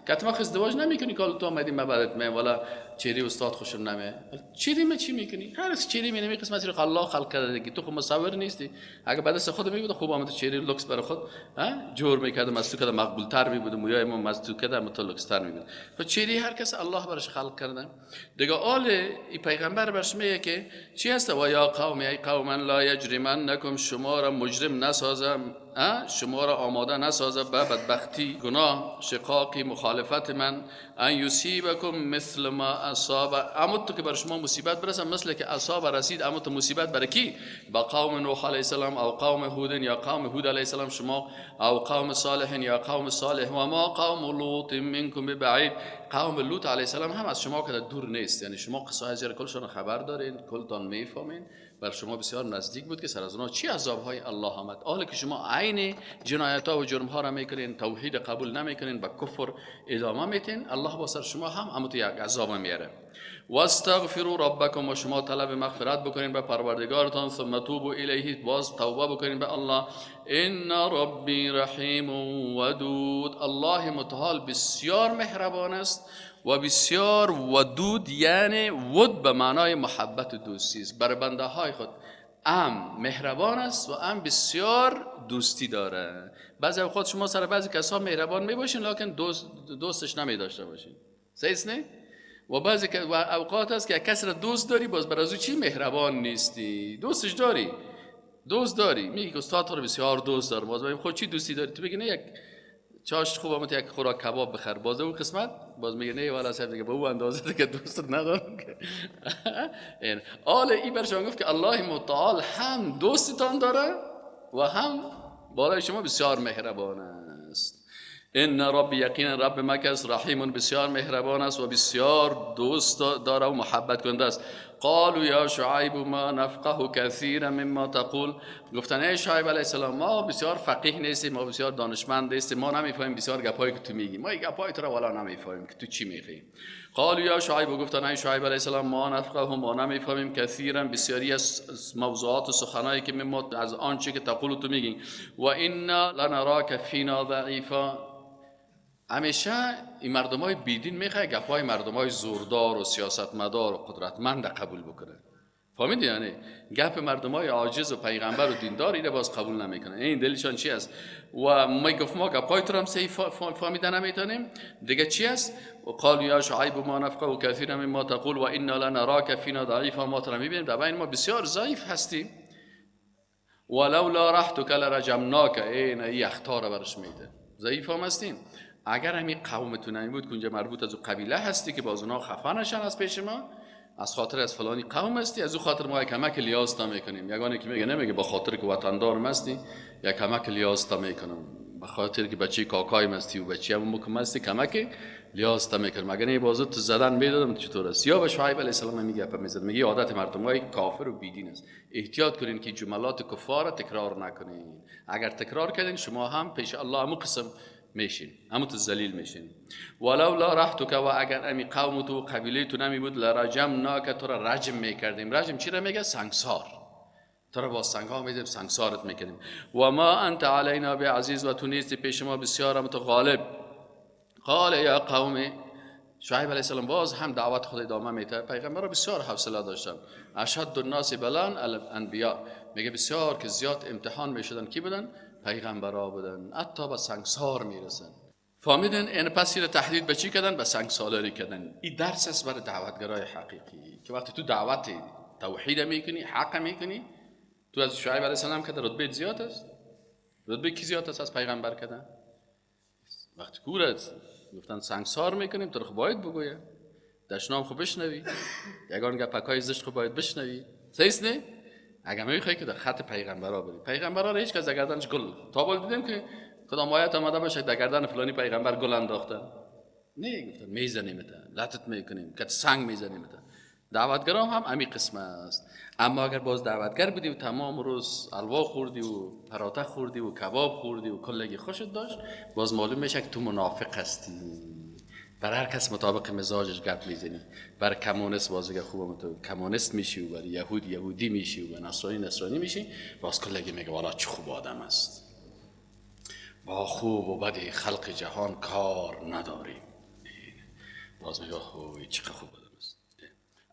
که تو ازدواج نمیکنی که تو آمدی من بدت میایم والا چهره استاد خوشم نمیاد، چهره من چی میکنی؟ خیر است چهره من قسمت رو الله خلق کرده دیگه، تو خود مصور نیستی، اگه بعد از خود میبود خوب آمد چهره لوکس برای خود جور میکردم، از تو کده مقبول تر میبود، مویای ما از تو کده مت لوکس تر میبود. خب چهره هر کس الله برش خلق کرده دیگه. آل ای پیغمبر برش میگه که چی هست؟ و یا قوم ای قوم لا یجرمنکم، شما را مجرم نسازم، شما را آماده نسازم به بدبختی، گناه، شقاقی، مخالفت من، ان یصیبکم مثل ما اصاب، اما تو که بر شما مصیبت برسم مثل که اصاب رسید، اما تو مصیبت بر کی؟ با قوم نوح علیه السلام او قوم هود یا قوم هود علیه السلام شما، او قوم صالح یا قوم صالح، و ما قوم لوط منکم ببعید، قوم لوط علیه السلام هم از شما که دور نیست، یعنی شما قصه های کلشون خبر دارین، کلتان میفهمین، بر شما بسیار نزدیک بود که سر از اونها چی عذاب‌های الله آمد. حالا که شما عین جنایت‌ها و جرم‌ها را میکنین، توحید قبول نمیکنین، به کفر ادامه میتین، الله با سر شما هم همون یک عذاب میاره. واستغفروا ربکم، و شما طلب مغفرت بکنین به پروردگارتان، ثم توبوا الیه، باز توبه بکنین به الله. ان ربی رحیم ودود، الله متعال بسیار مهربان است و بسیار ودود، یعنی ود به معنای محبت و دوستی است بر بنده های خود، ام مهربان است و ام بسیار دوستی داره. بعضی اوقات شما سر بعضی کسا مهربان می باشین لکن دوستش نمی داشته باشین، صحیح است نه؟ و بعضی اوقات است که کس را دوست داری باز بر از او چی مهربان نیستی، دوستش داری، دوست داری، میگی که استاد تو رو بسیار دوست دارم، باز خود چی دوستی داری؟ تو بگی نه یک چاش خوب آمد یک خوراک کباب بخر، باز اون قسمت باز میگه نه والا صاحب دیگه به او اندازه دیگه دوستت ندارم که. این آل ای برشان گفت که الله متعال هم دوستتان داره و هم بالای شما بسیار مهربان است. ان رب، یقینا رب ما که است، رحیم بسیار مهربان است و بسیار دوست داره و محبت کننده است. قالوا یا شعیب ما نفقه کثیرا مما تقول. گفتن ای شعیب علیه السلام، ما بسیار فقیه نیستیم، ما بسیار دانشمند نیستیم، ما نمیفهمیم بسیار گپایی که تو میگی، ما این گپای تو را والا نمیفهمیم که تو چی میگی. قالوا یا شعیب، گفتن ای شعیب علیه السلام، ما نفقه، ما نمیفهمیم کثیرا بسیاری از موضوعات و سخنایی که مما از آنچه که تقول تو میگی. و انا لنراک فینا ضعیفا. همیشه این مردم های بیدین میخواه گپای مردم های زوردار و سیاستمدار و قدرتمند قبول بکنه. فهمیدی؟ یعنی گپ مردم های عاجز و پیغمبر و دیندار اینو باز قبول نمیکنه. این دلشان چی است؟ و ما گفت ما گپای تو هم صحیح فهمیده نمیتونیم. دیگه چی است؟ و قالوا یا شعیب ما نفقه کثیرا مما تقول و انا لنراک فینا ضعیفا. ما تو را میبینیم در بین ما بسیار ضعیف هستیم. ولولا رهطک لرجمناک. این اخطار برش میده. ضعیف هم هستیم. اگر همین قومتون نمی بود که اونجا مربوط از او قبیله هستی که باز اونا خفه نشن از پیش ما، از خاطر از فلانی قوم هستی، از او خاطر ما یک کمک لیاز تا میکنیم. یگانه که میگه نمیگه با خاطر که وطندارم هستی یک کمک لیاز تا میکنم، به خاطر که بچه کاکایم هستی و بچه هم مکم هستی کمک لیاز تا میکنم. اگر نه بازو تو زدن میدادم چطور است؟ یا به شعیب علیه السلام میگه گپ میزد، میگه عادت مردمای کافر و بیدین است، احتیاط کنین که جملات کفار تکرار نکنین. اگر تکرار کردین شما هم پیش الله همون قسم میشین، همون تو ذلیل میشین. ولولا رهطک، و اگر امی قوم تو قبیله تو نمی بود، لرجمناک، تو را رجم میکردیم. رجم چی را میگه؟ سنگسار. تو را با سنگ ها میدیم، سنگسارت میکردیم. و ما انت علینا بعزیز، و تو نیستی پیش ما بسیار هم تو غالب. قال یا قوم، شعیب علیه السلام باز هم دعوت خود ادامه میده. پیغمبر بسیار حوصله داشتن. اشد الناس بلان الانبیاء، میگه بسیار که زیاد امتحان میشدن کی بودن؟ پیغمبرا بودن، حتی به سنگسار میرسن. فهمیدن؟ این پس این تهدید به چی کردن؟ به سنگسالاری کردن. این درس است برای دعوتگرای حقیقی که وقتی تو دعوت توحید میکنی، حق میکنی، تو از شعیب علیه السلام که رتبه زیاد است، رتبه کی زیاد است از پیغمبر کردن؟ وقتی کورت گفتن سنگسار میکنیم، تو خب باید بگویه، دشنام خب بشنوی، یگان گپکای زشت خب باید بشنوی. صحیح نه؟ اگر میخوای که در خط پیغمبرا بری، پیغمبرا را هیچ کس در گردنش گل تا بال دیدیم که کدام آیت آمده باشه در گردن فلانی پیغمبر گل انداختن؟ نه، گفتن میزنیم لطت میکنیم، که سنگ میزنیم. دعوتگرام هم امی قسم است. اما اگر باز دعوتگر بودی و تمام روز الوا خوردی و پراته خوردی و کباب خوردی و کلگی خوشت داشت، باز معلوم میشه که تو منافق هستی. بر هر کس مطابق مزاجش گپ میزنی. بر کمونیست بازیگه خوبم تو کمونیست میشی و بر یهود یهودی میشی و بر نصرانی نصرانی میشی. باز کلگی میگه والا چه خوب آدم است، با خوب و بد خلق جهان کار نداریم. باز میگه هوی چه خوب آدم است.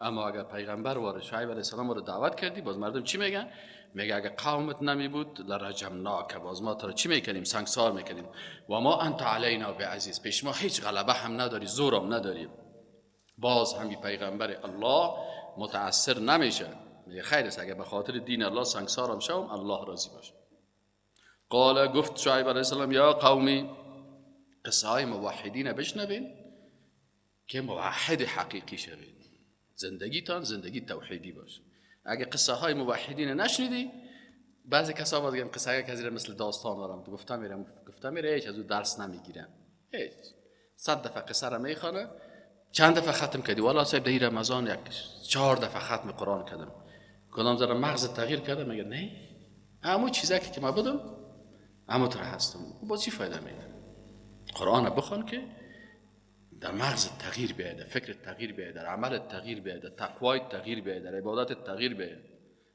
اما اگر پیغمبر وارد شعیب علیه السلام رو دعوت کردی، باز مردم چی میگن؟ میگه اگر قومت نمی بود لرجمناک، باز ما تو رو چی میکنیم؟ سنگسار میکنیم. و ما انت علینا بعزیز، پیش ما هیچ غلبه هم نداری، زورم نداری. باز هم پیغمبر الله متاثر نمیشه، میگه خیر است اگر به خاطر دین الله سنگسارم شوم، الله راضی باشه. قال، گفت شعیب علیه السلام یا قومی، قصه های موحدین بشنوین که موحد حقیقی شوین، زندگیتان زندگی توحیدی باشه. اگه قصه های موحدین نشنیدی، بعضی کسا باز گم قصه های کسی مثل داستان دارم تو گفتم میرم گفتم میره، هیچ از او درس نمیگیرم، هیچ. 100 دفعه قصه را میخوانه، چند دفعه ختم کردی؟ والا صاحب در رمضان یک 4 دفعه ختم قرآن کردم، کدام ذره مغز تغییر کرده؟ میگه نه، همون چیزایی که ما بدم همون تر هستم. با چی فایده میده؟ قرآن بخوان که در مغز تغییر بیاید، فکر تغییر بیاید، در عمل تغییر بیاید، در تقوای تغییر بیاید، در عبادت تغییر بیاید،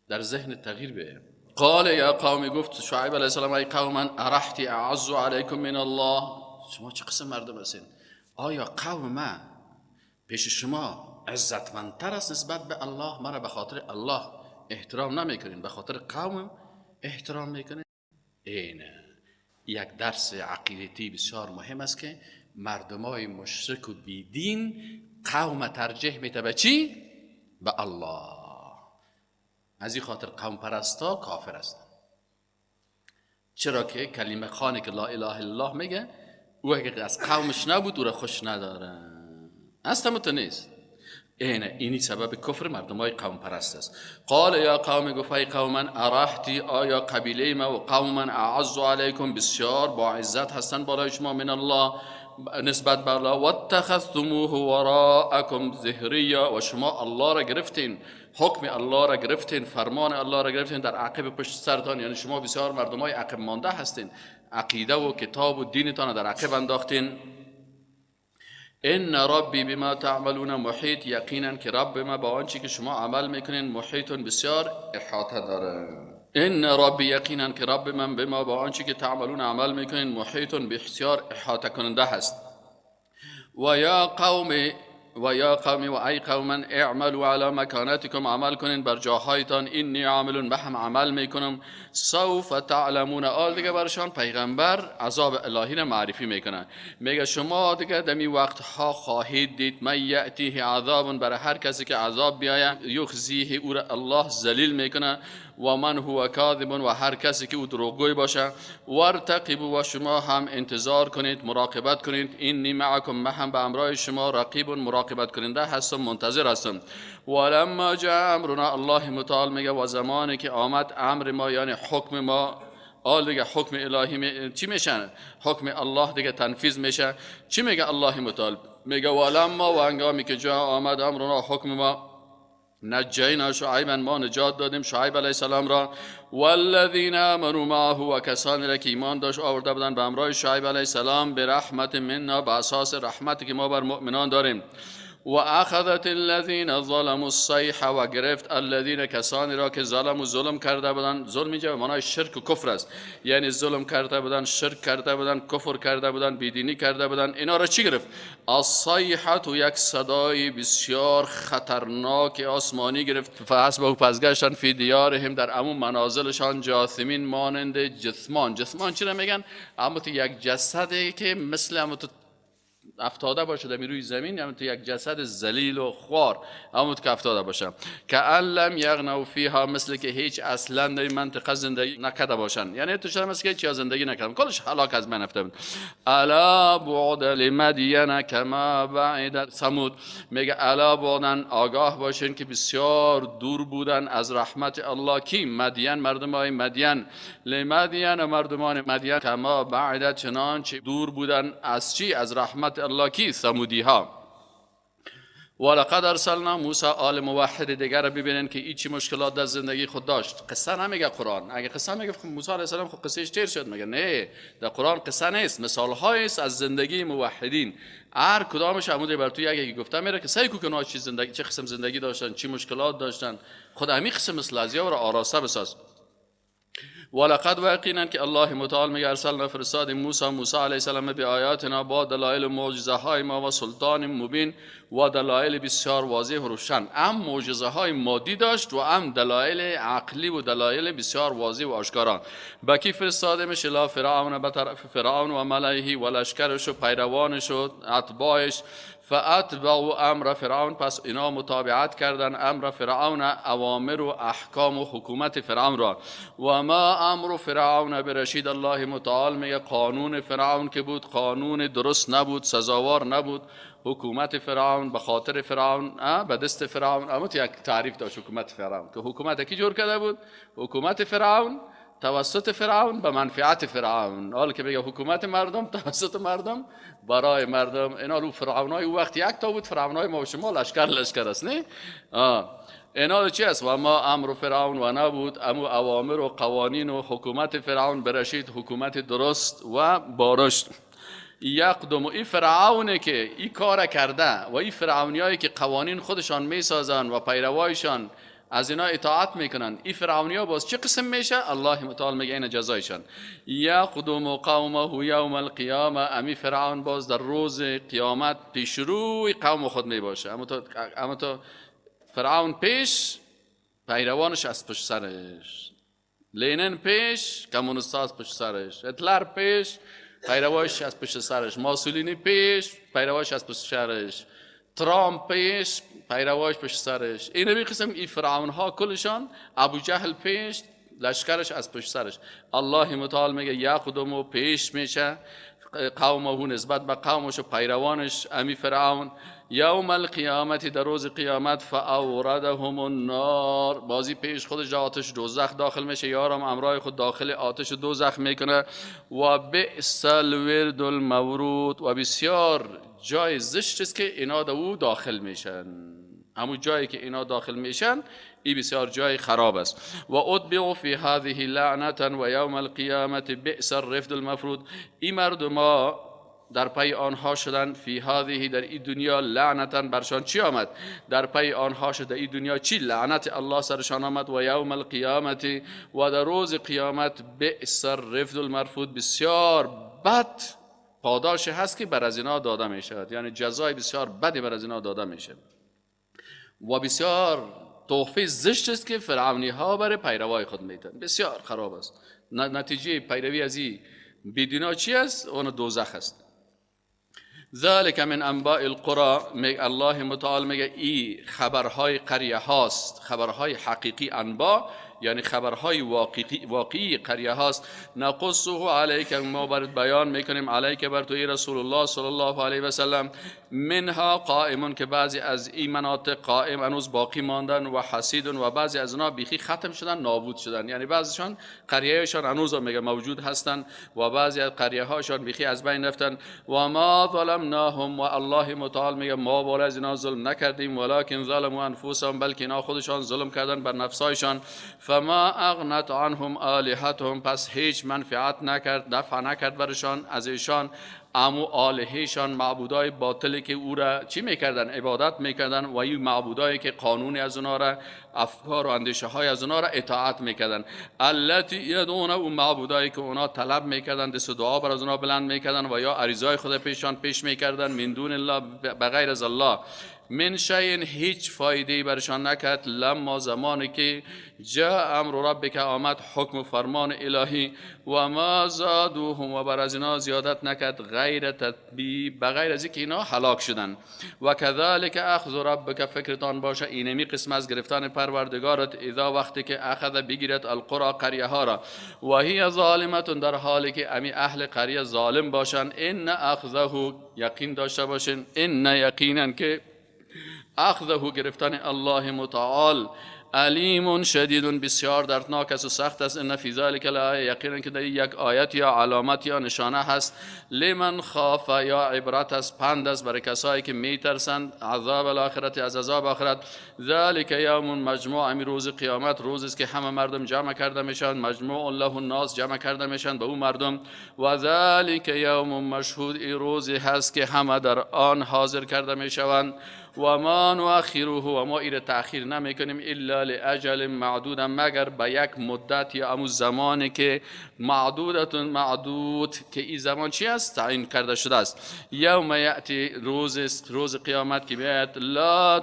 در ذهن تغییر بیاید. قال یا قوم، گفت شعیب علیه السلام ای قوم من ارحتی اعز علیکم من الله. شما چه قسم مردم هستین؟ آیا قوم من پیش شما عزتمندتر است نسبت به الله؟ مرا به خاطر الله احترام نمیکنین، به خاطر قوم احترام میکنین؟ اینه یک درس عقیدتی بسیار مهم است که مردمای مشرک و بیدین قوم ترجیح میده به چی؟ به الله. از این خاطر قوم پرستا کافر هستن. چرا که کلمه خانه که لا اله الا الله میگه، او اگه از قومش نبود او را خوش نداره، اصلا تو نیست. اینه اینی سبب کفر مردم های قوم پرست است. قال یا قوم، گفت ای قوم من، ارحتی، آیا قبیله ما و قوم من اعز علیکم، بسیار با عزت هستند بالای شما، من الله، نسبت بر الله، واتخذتموه وراءکم ظهریا، و شما الله را گرفتین، حکم الله را گرفتین، فرمان الله را گرفتین در عقب پشت سرتان، یعنی شما بسیار مردم های عقب مانده هستین، عقیده و کتاب و دینتان را در عقب انداختین. ان ربی بما تعملون محیط، یقینا که رب ما با آنچه که شما عمل میکنین محیط، بسیار احاطه داره. ان ربی، یقینا که رب من بما با آنچه که تعملون عمل میکنین محیط، بسیار احاطه کننده هست. و یا قوم، و یا قوم، و ای قوم اعملوا علی مکانتکم، عمل کنین بر جاهایتان، انی عامل، به هم عمل میکنم، سوف تعلمون. آل دیگه برشان پیغمبر عذاب الهی را معرفی میکنه، میگه شما دیگه دمی وقتها خواهید دید، من یأتیه عذاب، برای هر کسی که عذاب بیاید، یخزیه، او را الله ذلیل میکنه، و من هو کاذب، و هر کسی که او دروغگوی باشه، وارتقبوا، و شما هم انتظار کنید، مراقبت کنید، انی معکم، من هم به همراه شما رقیب، مراقبت کننده هستم، منتظر هستم. ولما جاء امرنا، الله متعال میگه و زمانی که آمد امر ما، یعنی حکم ما، آل دیگه حکم الهی چی میشن؟ حکم الله دیگه تنفیذ میشه. چی میگه الله متعال؟ میگه ولما، و هنگامی که جاء آمد امرنا، حکم ما، نجینا شعیبا، ما نجات دادیم شعیب علیه السلام را، والذین آمنوا معه، و کسانی را که ایمان داشت آورده بودند به همراه شعیب علیه السلام، به رحمت منا، به اساس رحمتی که ما بر مؤمنان داریم. و اخذت الذین ظلموا الصیحه، و گرفت الذین، کسانی را که ظلم و ظلم کرده بودند. ظلم اینجا به معنای شرک و کفر است، یعنی ظلم کرده بودند، شرک کرده بودند، کفر کرده بودند، بیدینی کرده بودند، اینا را چی گرفت؟ الصیحه، یک صدای بسیار خطرناک آسمانی گرفت. فحسبه، پس گشتن، فی دیارهم، در عموم منازلشان، جاثمین، مانند جثمان. جثمان چی را میگن؟ اما تو یک جسدی که مثل اما تو افتاده باشه در روی زمین، یعنی تو یک جسد ذلیل و خوار همون که افتاده باشه، که لم یغنوا فیها، مثل که هیچ اصلا در این منطقه زندگی نکرده باشن، یعنی تو شما مثل که هیچ زندگی نکردن، کلش هلاک از من افتاده. الا بعد لمدین کما بعد ثمود، میگه الا بعدن، آگاه باشین که بسیار دور بودن از رحمت الله. کی؟ مدین، مردم های مدین، لمدین، مردمان مدین، کما بعد، چنانچه دور بودن از چی؟ از رحمت الله. کی؟ ثمودی ها. ولقد ارسلنا موسی، آل موحد دیگر رو ببینن که این چی مشکلات در زندگی خود داشت. قصه نمیگه قرآن، اگه قصه میگه موسی علیه السلام خب قصهش تیر شد، میگه نه، در قرآن قصه نیست، مثال هایی است از زندگی موحدین. هر کدامش عمودی بر تو یکی گفته میره که سعی کو که چی زندگی، چه قسم زندگی داشتن، چی مشکلات داشتن، خود همین قسم مثل از را آراسته بساز. ولقد، و که الله متعال میگه ارسلنا، فرستادیم موسی، موسی علیه السلام، به آیاتنا، با دلایل معجزه های ما، و سلطان مبین، و دلایل بسیار واضح و روشن. هم معجزه های مادی داشت و هم دلایل عقلی و دلایل بسیار واضح و آشکارا. به کی فرستادیمش؟ الی فرعون، به طرف فرعون، و ملئه، و لشکرش و پیروانش و اتباعش. فاتبعوا امر فرعون، پس اینا متابعت کردن امر فرعون، اوامر و احکام و حکومت فرعون را. و ما امر فرعون برشید، الله متعال میگه قانون فرعون که بود قانون درست نبود، سزاوار نبود. حکومت فرعون به خاطر فرعون، به دست فرعون، اما یک تعریف داشت حکومت فرعون که حکومت کی جور کرده بود؟ حکومت فرعون توسط فرعون به منفعت فرعون. حالا که بگه حکومت مردم توسط مردم برای مردم، اینا رو فرعونای او وقت یک تا بود، فرعونای ما و شما لشکر لشکر است نه؟ اینا چی است؟ و ما امر فرعون و نبود امو اوامر و قوانین و حکومت فرعون برشید، حکومت درست و بارشت. یقدم، این فرعونه که این کار کرده و این فرعونیایی که قوانین خودشان میسازن و پیروایشان از اینا اطاعت میکنن، این فرعونیا باز چه قسم میشه؟ الله متعال میگه این جزایشان. یقدم قومه یوم القیامه، امی فرعون باز در روز قیامت پیشروی قوم خود میباشه. اما تو فرعون پیش، پیروانش از پشت سرش، لینن پیش، کمونیستا از پشت سرش، هتلر پیش، پیروانش از پشت سرش، ماسولینی پیش، پیروانش از پشت سرش، ترامپ پیش، پیرواش پشت سرش. این به قسم این فرعون ها کلشان، ابو جهل پیش، لشکرش از پشت سرش. الله متعال میگه یقدم، پیش میشه، قومه نسبت به قومش و پیروانش امی فرعون، یوم القیامت در روز قیامت، فاوردهم النار، بازی پیش خودش آتش دوزخ داخل میشه، یارم امرای خود داخل آتش دوزخ میکنه. و بئس الورد المورود، و بسیار جای زشت است که اینا در او داخل میشن، همون جایی که اینا داخل میشن ای بسیار جای خراب است. و اتبعوا فی هذه لعنة و یوم القیامت بئس الرفد المفرود، ای مردما در پی آنها شدن، فی هذه در این دنیا، لعنتا برشان چی آمد؟ در پی آنها شده این دنیا چی؟ لعنت الله سرشان آمد. و یوم القیامت و در روز قیامت بئس الرفد المرفود، بسیار بد پاداش هست که بر از اینا داده می شود، یعنی جزای بسیار بدی بر از اینا داده می شود و بسیار تحفه زشت است که فرعونی ها برای پیروای خود میتن، بسیار خراب است. نتیجه پیروی از این بیدینا چی است؟ اون دوزخ است. ذلك من انباء القرى، الله متعال میگه ای خبرهای قریه هاست، خبرهای حقیقی، انباء یعنی خبرهای واقعی قریه هاست. نقصه علیک، ما برات بیان میکنیم، علیک بر تو ای رسول الله صلی الله علیه و سلم، منها قائم، که بعضی از این مناطق قائم هنوز باقی ماندن، و حسید، و بعضی از اونا بیخی ختم شدن، نابود شدن، یعنی بعضیشان قریهشان هنوز میگه موجود هستن و بعضی از قریه هاشان بیخی از بین رفتن. و ما ظلمناهم، و الله متعال میگه ما بر از اینا ظلم نکردیم، ولکن ظلموا انفسهم، بلکه اینا خودشان ظلم کردن بر نفسایشان. فما اغنت عنهم آلهتهم، پس هیچ منفعت نکرد، دفع نکرد برشان از ایشان امو آلههشان، معبودای باطلی که او را چی میکردن؟ عبادت میکردن، و این معبودایی که قانون از اونا را، افکار و اندیشه های از اونا را اطاعت میکردن. التی یدعون، او معبودایی که اونا طلب میکردن، دست دعا بر از اونا بلند میکردن و یا عریضای خود پیشان پیش میکردن، من دون الله، بغیر از الله، من شیء، هیچ فایده برشان نکرد. لما زمانی که جاء امر ربک، آمد حکم و فرمان الهی، و ما زادوهم، و بر از اینا زیادت نکرد، غیر تتبیب، بغیر از اینکه اینا هلاک شدن. و کذالک اخذ ربک، فکرتان باشه اینمی قسم از گرفتن پروردگارت، اذا وقتی که اخذ بگیرد القرى قریه ها را، و هی ظالمه، در حالی که امی اهل قریه ظالم باشن. ان اخذه، یقین داشته باشین، ان یقینا که اخذه گرفتن الله متعال علیم شدید، بسیار دردناک است و سخت است. ان فی ذلک لآیه، یقینا که در یک آیت یا علامت یا نشانه هست، لمن خاف، یا عبرت است، پند است برای کسایی که میترسند عذاب الاخرت، از عذاب آخرت. ذلک یوم مجموع، امی روز قیامت روز است که همه مردم جمع کرده میشن، مجموع له الناس، جمع کرده میشن به او مردم. و ذلک یوم مشهود، ای روزی هست که همه در آن حاضر کرده میشوند. و ما نؤخره، و ما ایره تأخیر نمیکنیم، الا لاجل معدود، مگر به یک مدت یا امو زمانی که معدودتون، معدود که این زمان چی است؟ تعیین کرده شده است. یوم یأتی، روز قیامت که بیاید، لا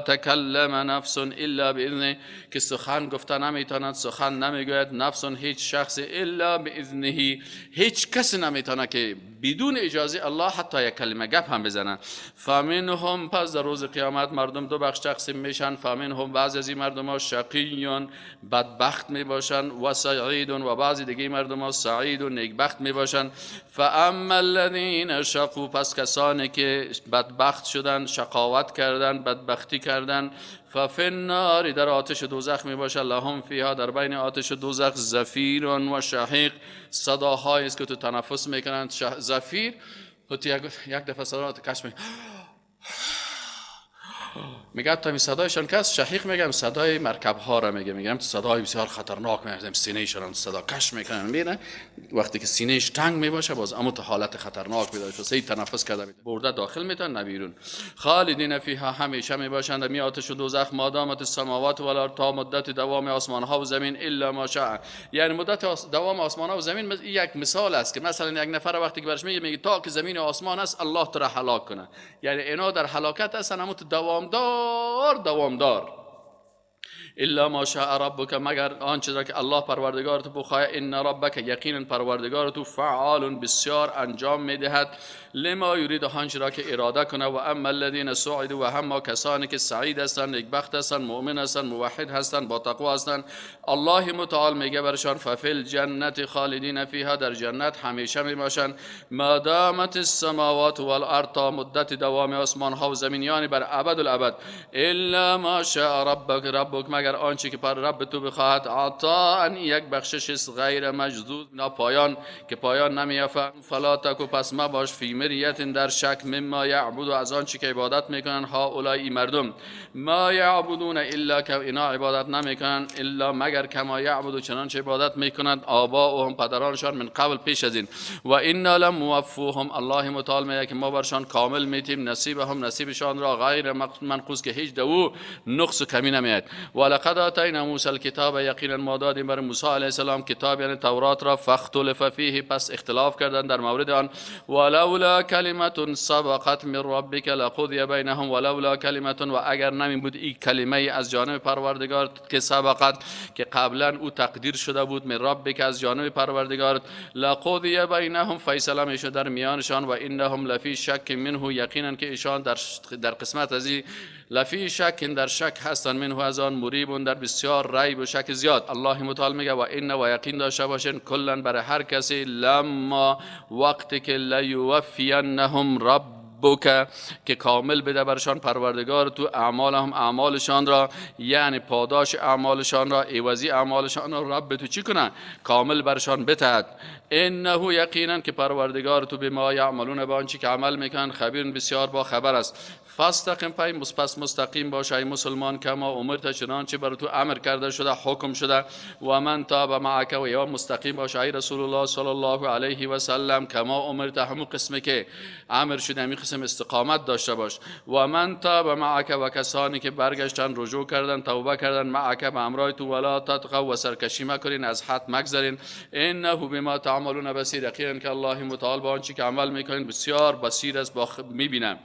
تکلم نفس الا باذنه، که سخن گفته نمیتواند، سخن نمیگوید، نفس هیچ شخص، الا باذنه، هیچ کسی نمیتونه که بدون اجازه الله حتی یک کلمه گپ هم بزنه. فمنهم، پس در روز قیامت مردم دو بخش تقسیم میشن. فمنهم، بعضی از این مردم ها شقیون، بدبخت میباشن، و سعید، و بعضی دیگه مردم ها سعید و نیکبخت میباشن. فاما الذین شقوا، پس کسانی که بدبخت شدن، شقاوت کردن، بدبختی کردن، ففی النار، در آتش دوزخ میباشن. لهم فیها، در بین آتش دوزخ، زفیر و شهیق، صداهایی است که تو تنفس میکنند. زفیر یک دفعه صدا کش می میگه تا می صدایشان کس شهیق میگم صدای مرکب ها را میگه، میگم تو صدای بسیار خطرناک میگم، سینه شان صدا کش میکنن، میبینه وقتی که سینهش تنگ میباشه باز اما تو حالت خطرناک میداره، سی تنفس کرده برده داخل میتن نه بیرون. خالدین فیها، همیشه میباشند می آتش دوزخ، مادامت السماوات والارض، تا مدت دوام آسمان ها و زمین، الا ما شاء، یعنی مدت دوام آسمان ها و زمین یک مثال است که مثلا یک نفر وقتی که برش میگه تا که زمین و آسمان است الله تو را هلاک کنه، یعنی اینا در هلاکت هستن اما تو دوامدار. الا ما شاء ربک، مگر آنچه را که الله پروردگار تو بخواهد. ان ربک، یقینا پروردگار تو فعال، بسیار انجام میدهد، لما یرید، آنچه را که اراده کنه. و اما الذین سعدوا، و همه کسانی که سعید هستند، نیکبخت هستند، مؤمن هستند، موحد هستند، با تقوا هستند، الله متعال میگه برشان ففی الجنت خالدین فیها، در جنت همیشه میباشند، ما دامت السماوات والارض، تا مدت دوام آسمان ها و زمین، یعنی بر ابد الابد. الا ما شاء ربک، ربک مگر آنچه که پر رب تو بخواهد، عطاء، یک بخشش است، غیر مجدود، نا پایان، که پایان نمیافه. فلا تکو، پس مباش، فی مریت، در شک، مما یعبد، از آنچه که عبادت میکنن، هؤلاء، ای مردم. ما یعبدون الا، که اینا عبادت نمیکنن، الا مگر، کما یعبد، چنانچه عبادت میکنند، آباؤهم، پدرانشان، من قبل، پیش از این. و انا لموفوهم، الله متعال میگه که ما برشان کامل میتیم، نصیبهم، نصیبشان را، غیر منقوص، که هیچ دو نقص و کمی نمیاد. ولقد آتینا موسی الکتاب، یقینا ما دادیم بر موسی علیه السلام کتاب، یعنی تورات را، فاختلف فیه، پس اختلاف کردن در مورد آن. ولولا کلمة سبقت من ربک لقضی بینهم، ولولا کلمة، و اگر نمی بود این کلمه از جانب پروردگار که سبقت، که قبلا او تقدیر شده بود، من ربک، از جانب پروردگار، لقضی بینهم، فیصله میشد در میانشان. و انهم لفی شک منه، یقینا که ایشان در قسمت از لفی شک، در شک هستن، منه، از آن، مریب، در بسیار ریب و شک زیاد. الله متعال میگه و ان، و یقین داشته باشین، کلا، برای هر کسی، لما، وقتی که، لیوفینهم ربک، که کامل بده برشان پروردگار تو، اعمالهم، اعمالشان را، یعنی پاداش اعمالشان را، عوضی اعمالشان را رب تو چی کنه؟ کامل برشان بتهد. انه، یقینا که پروردگار تو، بما یعملون، به آنچه که عمل میکنن، خبیر، بسیار با خبر است. فاستقم، پای پس مستقیم باش ای مسلمان، کما امرت، چنانچه بر تو امر کرده شده، حکم شده. و من تاب معک، و یا مستقیم باش ای رسول الله صلی الله علیه و سلم، کما امرت، همون قسمی که امر شده، همین قسم استقامت داشته باش. و من تاب معک، و کسانی که برگشتن، رجوع کردن، توبه کردن، معک، به همراه تو. ولا تطغوا، و سرکشی مکنین، از حد مگذرین. انه بما تعملون بصیر، یقینا که الله متعال با آنچه که عمل میکنین بسیار بصیر است، با میبینه.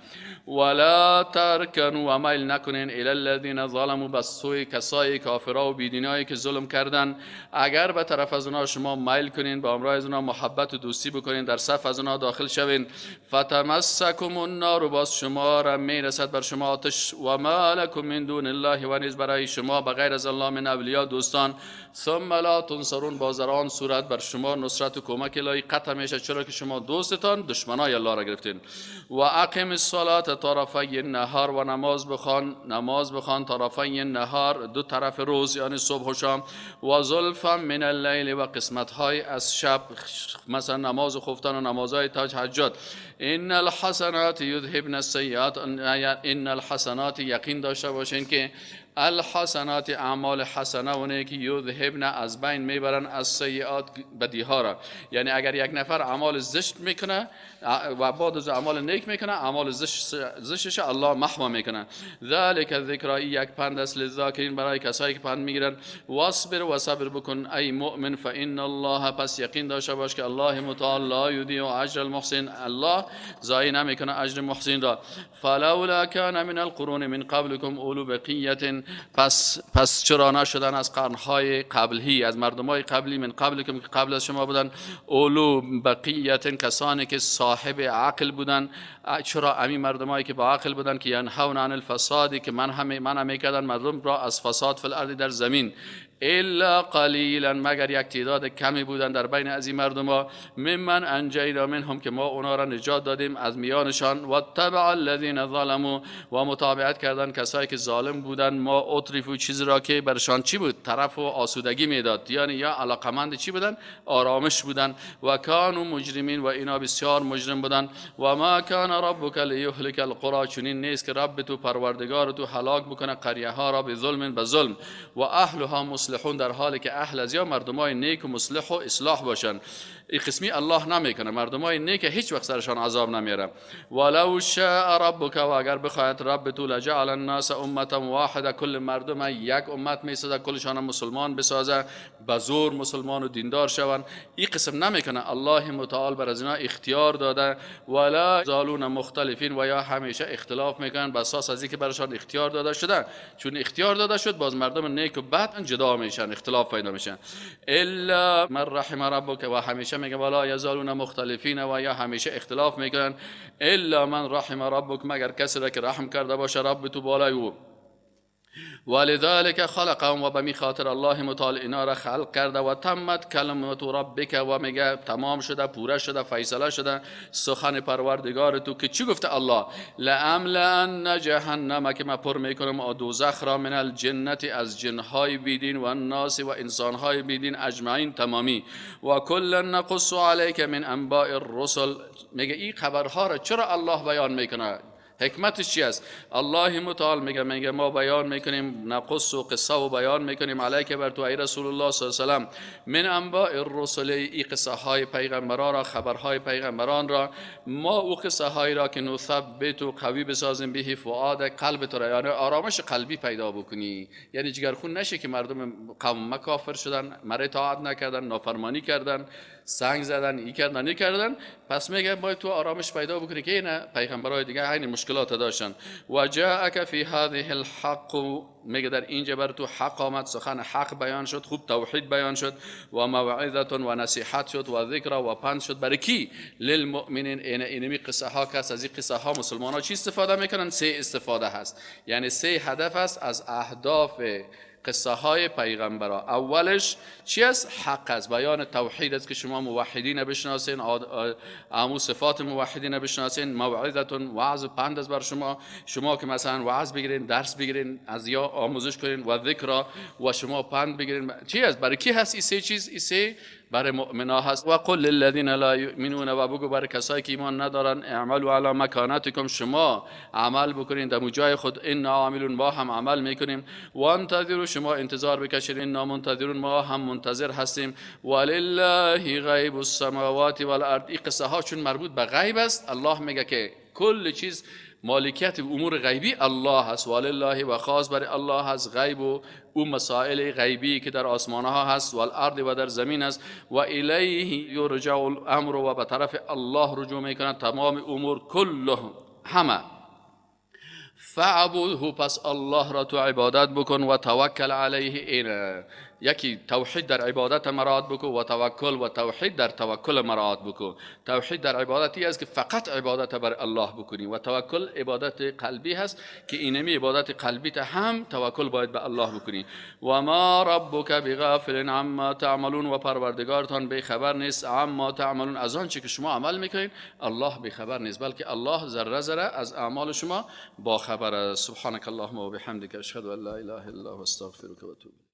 ولا ترکنوا، و میل نکنین، الی الذین ظلموا، به سوی کسای کافرا و بیدینایی که ظلم کردن. اگر به طرف از اونا شما میل کنین، با همراه از اونا محبت و دوستی بکنین، در صف از اونا داخل شوین، فتمسکم النار، باز شما را میرسد بر شما آتش. و ما لکم من دون الله، و نیز برای شما بغیر از الله، من اولیا، دوستان. ثم لا تنصرون، باز در آن صورت بر شما نصرت و کمک الهی قطع میشه، چرا که شما دوستتان دشمنای الله را گرفتین. و اقم الصلاه طرفی النهار، و نماز بخوان، نماز بخوان، طرفی النهار، دو طرف روز، یعنی صبح و شام. و زلفا من اللیل، و قسمت های از شب، مثلا نماز خفتن و نمازهای تهجد. ان الحسنات یذهبن السیئات، ان الحسنات، یقین داشته باشین که الحسنات، اعمال حسنه و نیکی، یذهبن، از بین میبرن، السیئات، بدی ها را. یعنی اگر یک نفر اعمال زشت میکنه و بعد از اعمال نیک میکنه، اعمال زشتش الله محو میکنه. ذلک ذکری، یک پند است، للذاکرین، برای کسایی که پند میگیرن. واصبر، و صبر بکن ای مؤمن، فان الله، پس یقین داشته باش که الله متعال، لا یضیع اجر المحسن، الله ضایع نمیکنه اجر محسن را. فلولا کان من القرون من قبلكم اولو بقیه، پس چرا نشدن از قرنهای قبلی، از مردمای قبلی، من قبلكم، که قبل از شما بودن، اولو بقیه، کسانی که صاحب عقل بودن؟ چرا امی مردمایی که با عقل بودن که ینهون عن الفساد، که منع میکردن مردم را از فساد، فی الارض، در زمین، الا قلیلا، مگر یک تعداد کمی بودن در بین از این مردم ها، ممن انجینا منهم، که ما اونا را نجات دادیم از میانشان. و اتبع الذین ظلموا، و متابعت کردن کسایی که ظالم بودن، ما اترفوا، چیزی را که برشان چی بود؟ ترف و آسودگی میداد، یعنی یا علاقمند چی بودن؟ آرامش بودن. و کانوا مجرمین، و اینا بسیار مجرم بودن. و ما کان ربک لیهلک القرى، چنین نیست که رب تو، پروردگار تو، هلاک بکنه قریه ها را، بظلم، به ظلم، و اهلها مصلحون. مصلحون، در حالی که اهل از یا مردمای نیک و مصلح و اصلاح باشن. این قسمی الله نمیکنه، مردمای نیک هیچ وقت سرشان عذاب نمیاره. ولو شاء ربک، و اگر بخواهد رب تو، لجعل الناس امه واحده، کل مردم یک امت میسازه، کلشان مسلمان بسازه، به زور مسلمان و دیندار شوند. این قسم نمیکنه، الله متعال بر از اینا اختیار داده. ولا یزالون مختلفین، و یا همیشه اختلاف میکنن بر اساس از اینکه برشان اختیار داده شده. چون اختیار داده شد باز مردم نیک و بد جدا میشن، اختلاف پیدا میشن. الا من رحم ربک، و همیشه میگه ولا یزالون مختلفین، و یا همیشه اختلاف میکنن. الا من رحم ربک، مگر کسی را که رحم کرده باشه رب تو بالای او. ولذلك خلقهم، و به خاطر الله متعال اینا را خلق کرده. و تمت کلمت ربک، و میگه تمام شده، پوره شده، فیصله شده سخن پروردگار تو که چی گفته الله؟ لاملأن جهنم، که من پر میکنم دوزخ را، من الجنت، از جنهای بیدین، و الناس، و انسانهای بیدین، اجمعین، تمامی. و کلا نقص علیک من انباء الرسل، میگه این خبرها را چرا الله بیان میکنه؟ حکمتش چی است؟ الله متعال میگه ما بیان میکنیم، نقص و قصه و بیان میکنیم علیک، بر تو ای رسول الله صلی الله علیه و سلم، من انباء الرسل، ای قصه های پیغمبران را، خبرهای پیغمبران را، ما او قصه های را که نثبت و قوی بسازیم به فؤاد، قلب تو را، یعنی آرامش قلبی پیدا بکنی، یعنی جگرخون نشه که مردم قوم ما کافر شدن، مرا اطاعت نکردن، نافرمانی کردن، سنگ زدن، ای کردن، ای کردن. پس میگه باید تو آرامش پیدا بکنی که اینا پیغمبرای دیگه عین مشکلات داشتن. و جاءک فی هذه الحق، میگه در اینجا بر تو حق آمد، سخن حق بیان شد، خوب توحید بیان شد، و موعظه و نصیحت شد، و ذکر و پند شد. برای کی؟ للمؤمنین. اینمی قصه ها که از این قصه ها مسلمان ها چی استفاده میکنن؟ سه استفاده هست، یعنی سه هدف است از اهداف قصه های پیغمبرا. اولش چی است؟ حق است، بیان توحید است که شما موحدین بشناسین، امو صفات موحدین بشناسین، موعظتون، وعظ و پند است بر شما، شما که مثلا وعظ بگیرین، درس بگیرین، از یا آموزش کنین، و ذکر، و شما پند بگیرین. چی است؟ برای کی هست این سه چیز؟ این سه برای مؤمنا هست. و قل للذین لا یؤمنون، و بگو برای کسایی که ایمان ندارن، اعملوا علی مکانتکم، شما عمل بکنین در جای خود، انا عاملون، ما هم عمل میکنیم. و انتظروا، شما انتظار بکشید، انا منتظرون، ما هم منتظر هستیم. ولله غیب السماوات والارض. این قصه ها چون مربوط به غیب است، الله میگه که کل چیز مالکیت امور غیبی الله هست. ولله، و خاص برای الله هست غیب و او مسائل غیبی که در آسمان ها هست، و الارض، و در زمین است. و الیه یرجع الامر، و به طرف الله رجوع میکنند تمام امور، کله، همه. فعبده، پس الله را تو عبادت بکن، و توکل علیه. این یکی توحید در عبادت مراعات بکن، و توکل و توحید در توکل مراعات بکن. توحید در عبادتی است که فقط عبادت بر الله بکنی، و توکل عبادت قلبی هست که اینمی عبادت قلبی هم توکل باید به الله بکنی. و ما ربک بغافل عما تعملون، و پروردگارتان بی خبر نیست عما تعملون، از آنچه که شما عمل میکنین الله بی خبر نیست، بلکه الله ذره ذره از اعمال شما با خبر است. سبحانك اللهم و بحمدک، اشهد ان لا اله الا انت، استغفرک و اتوب.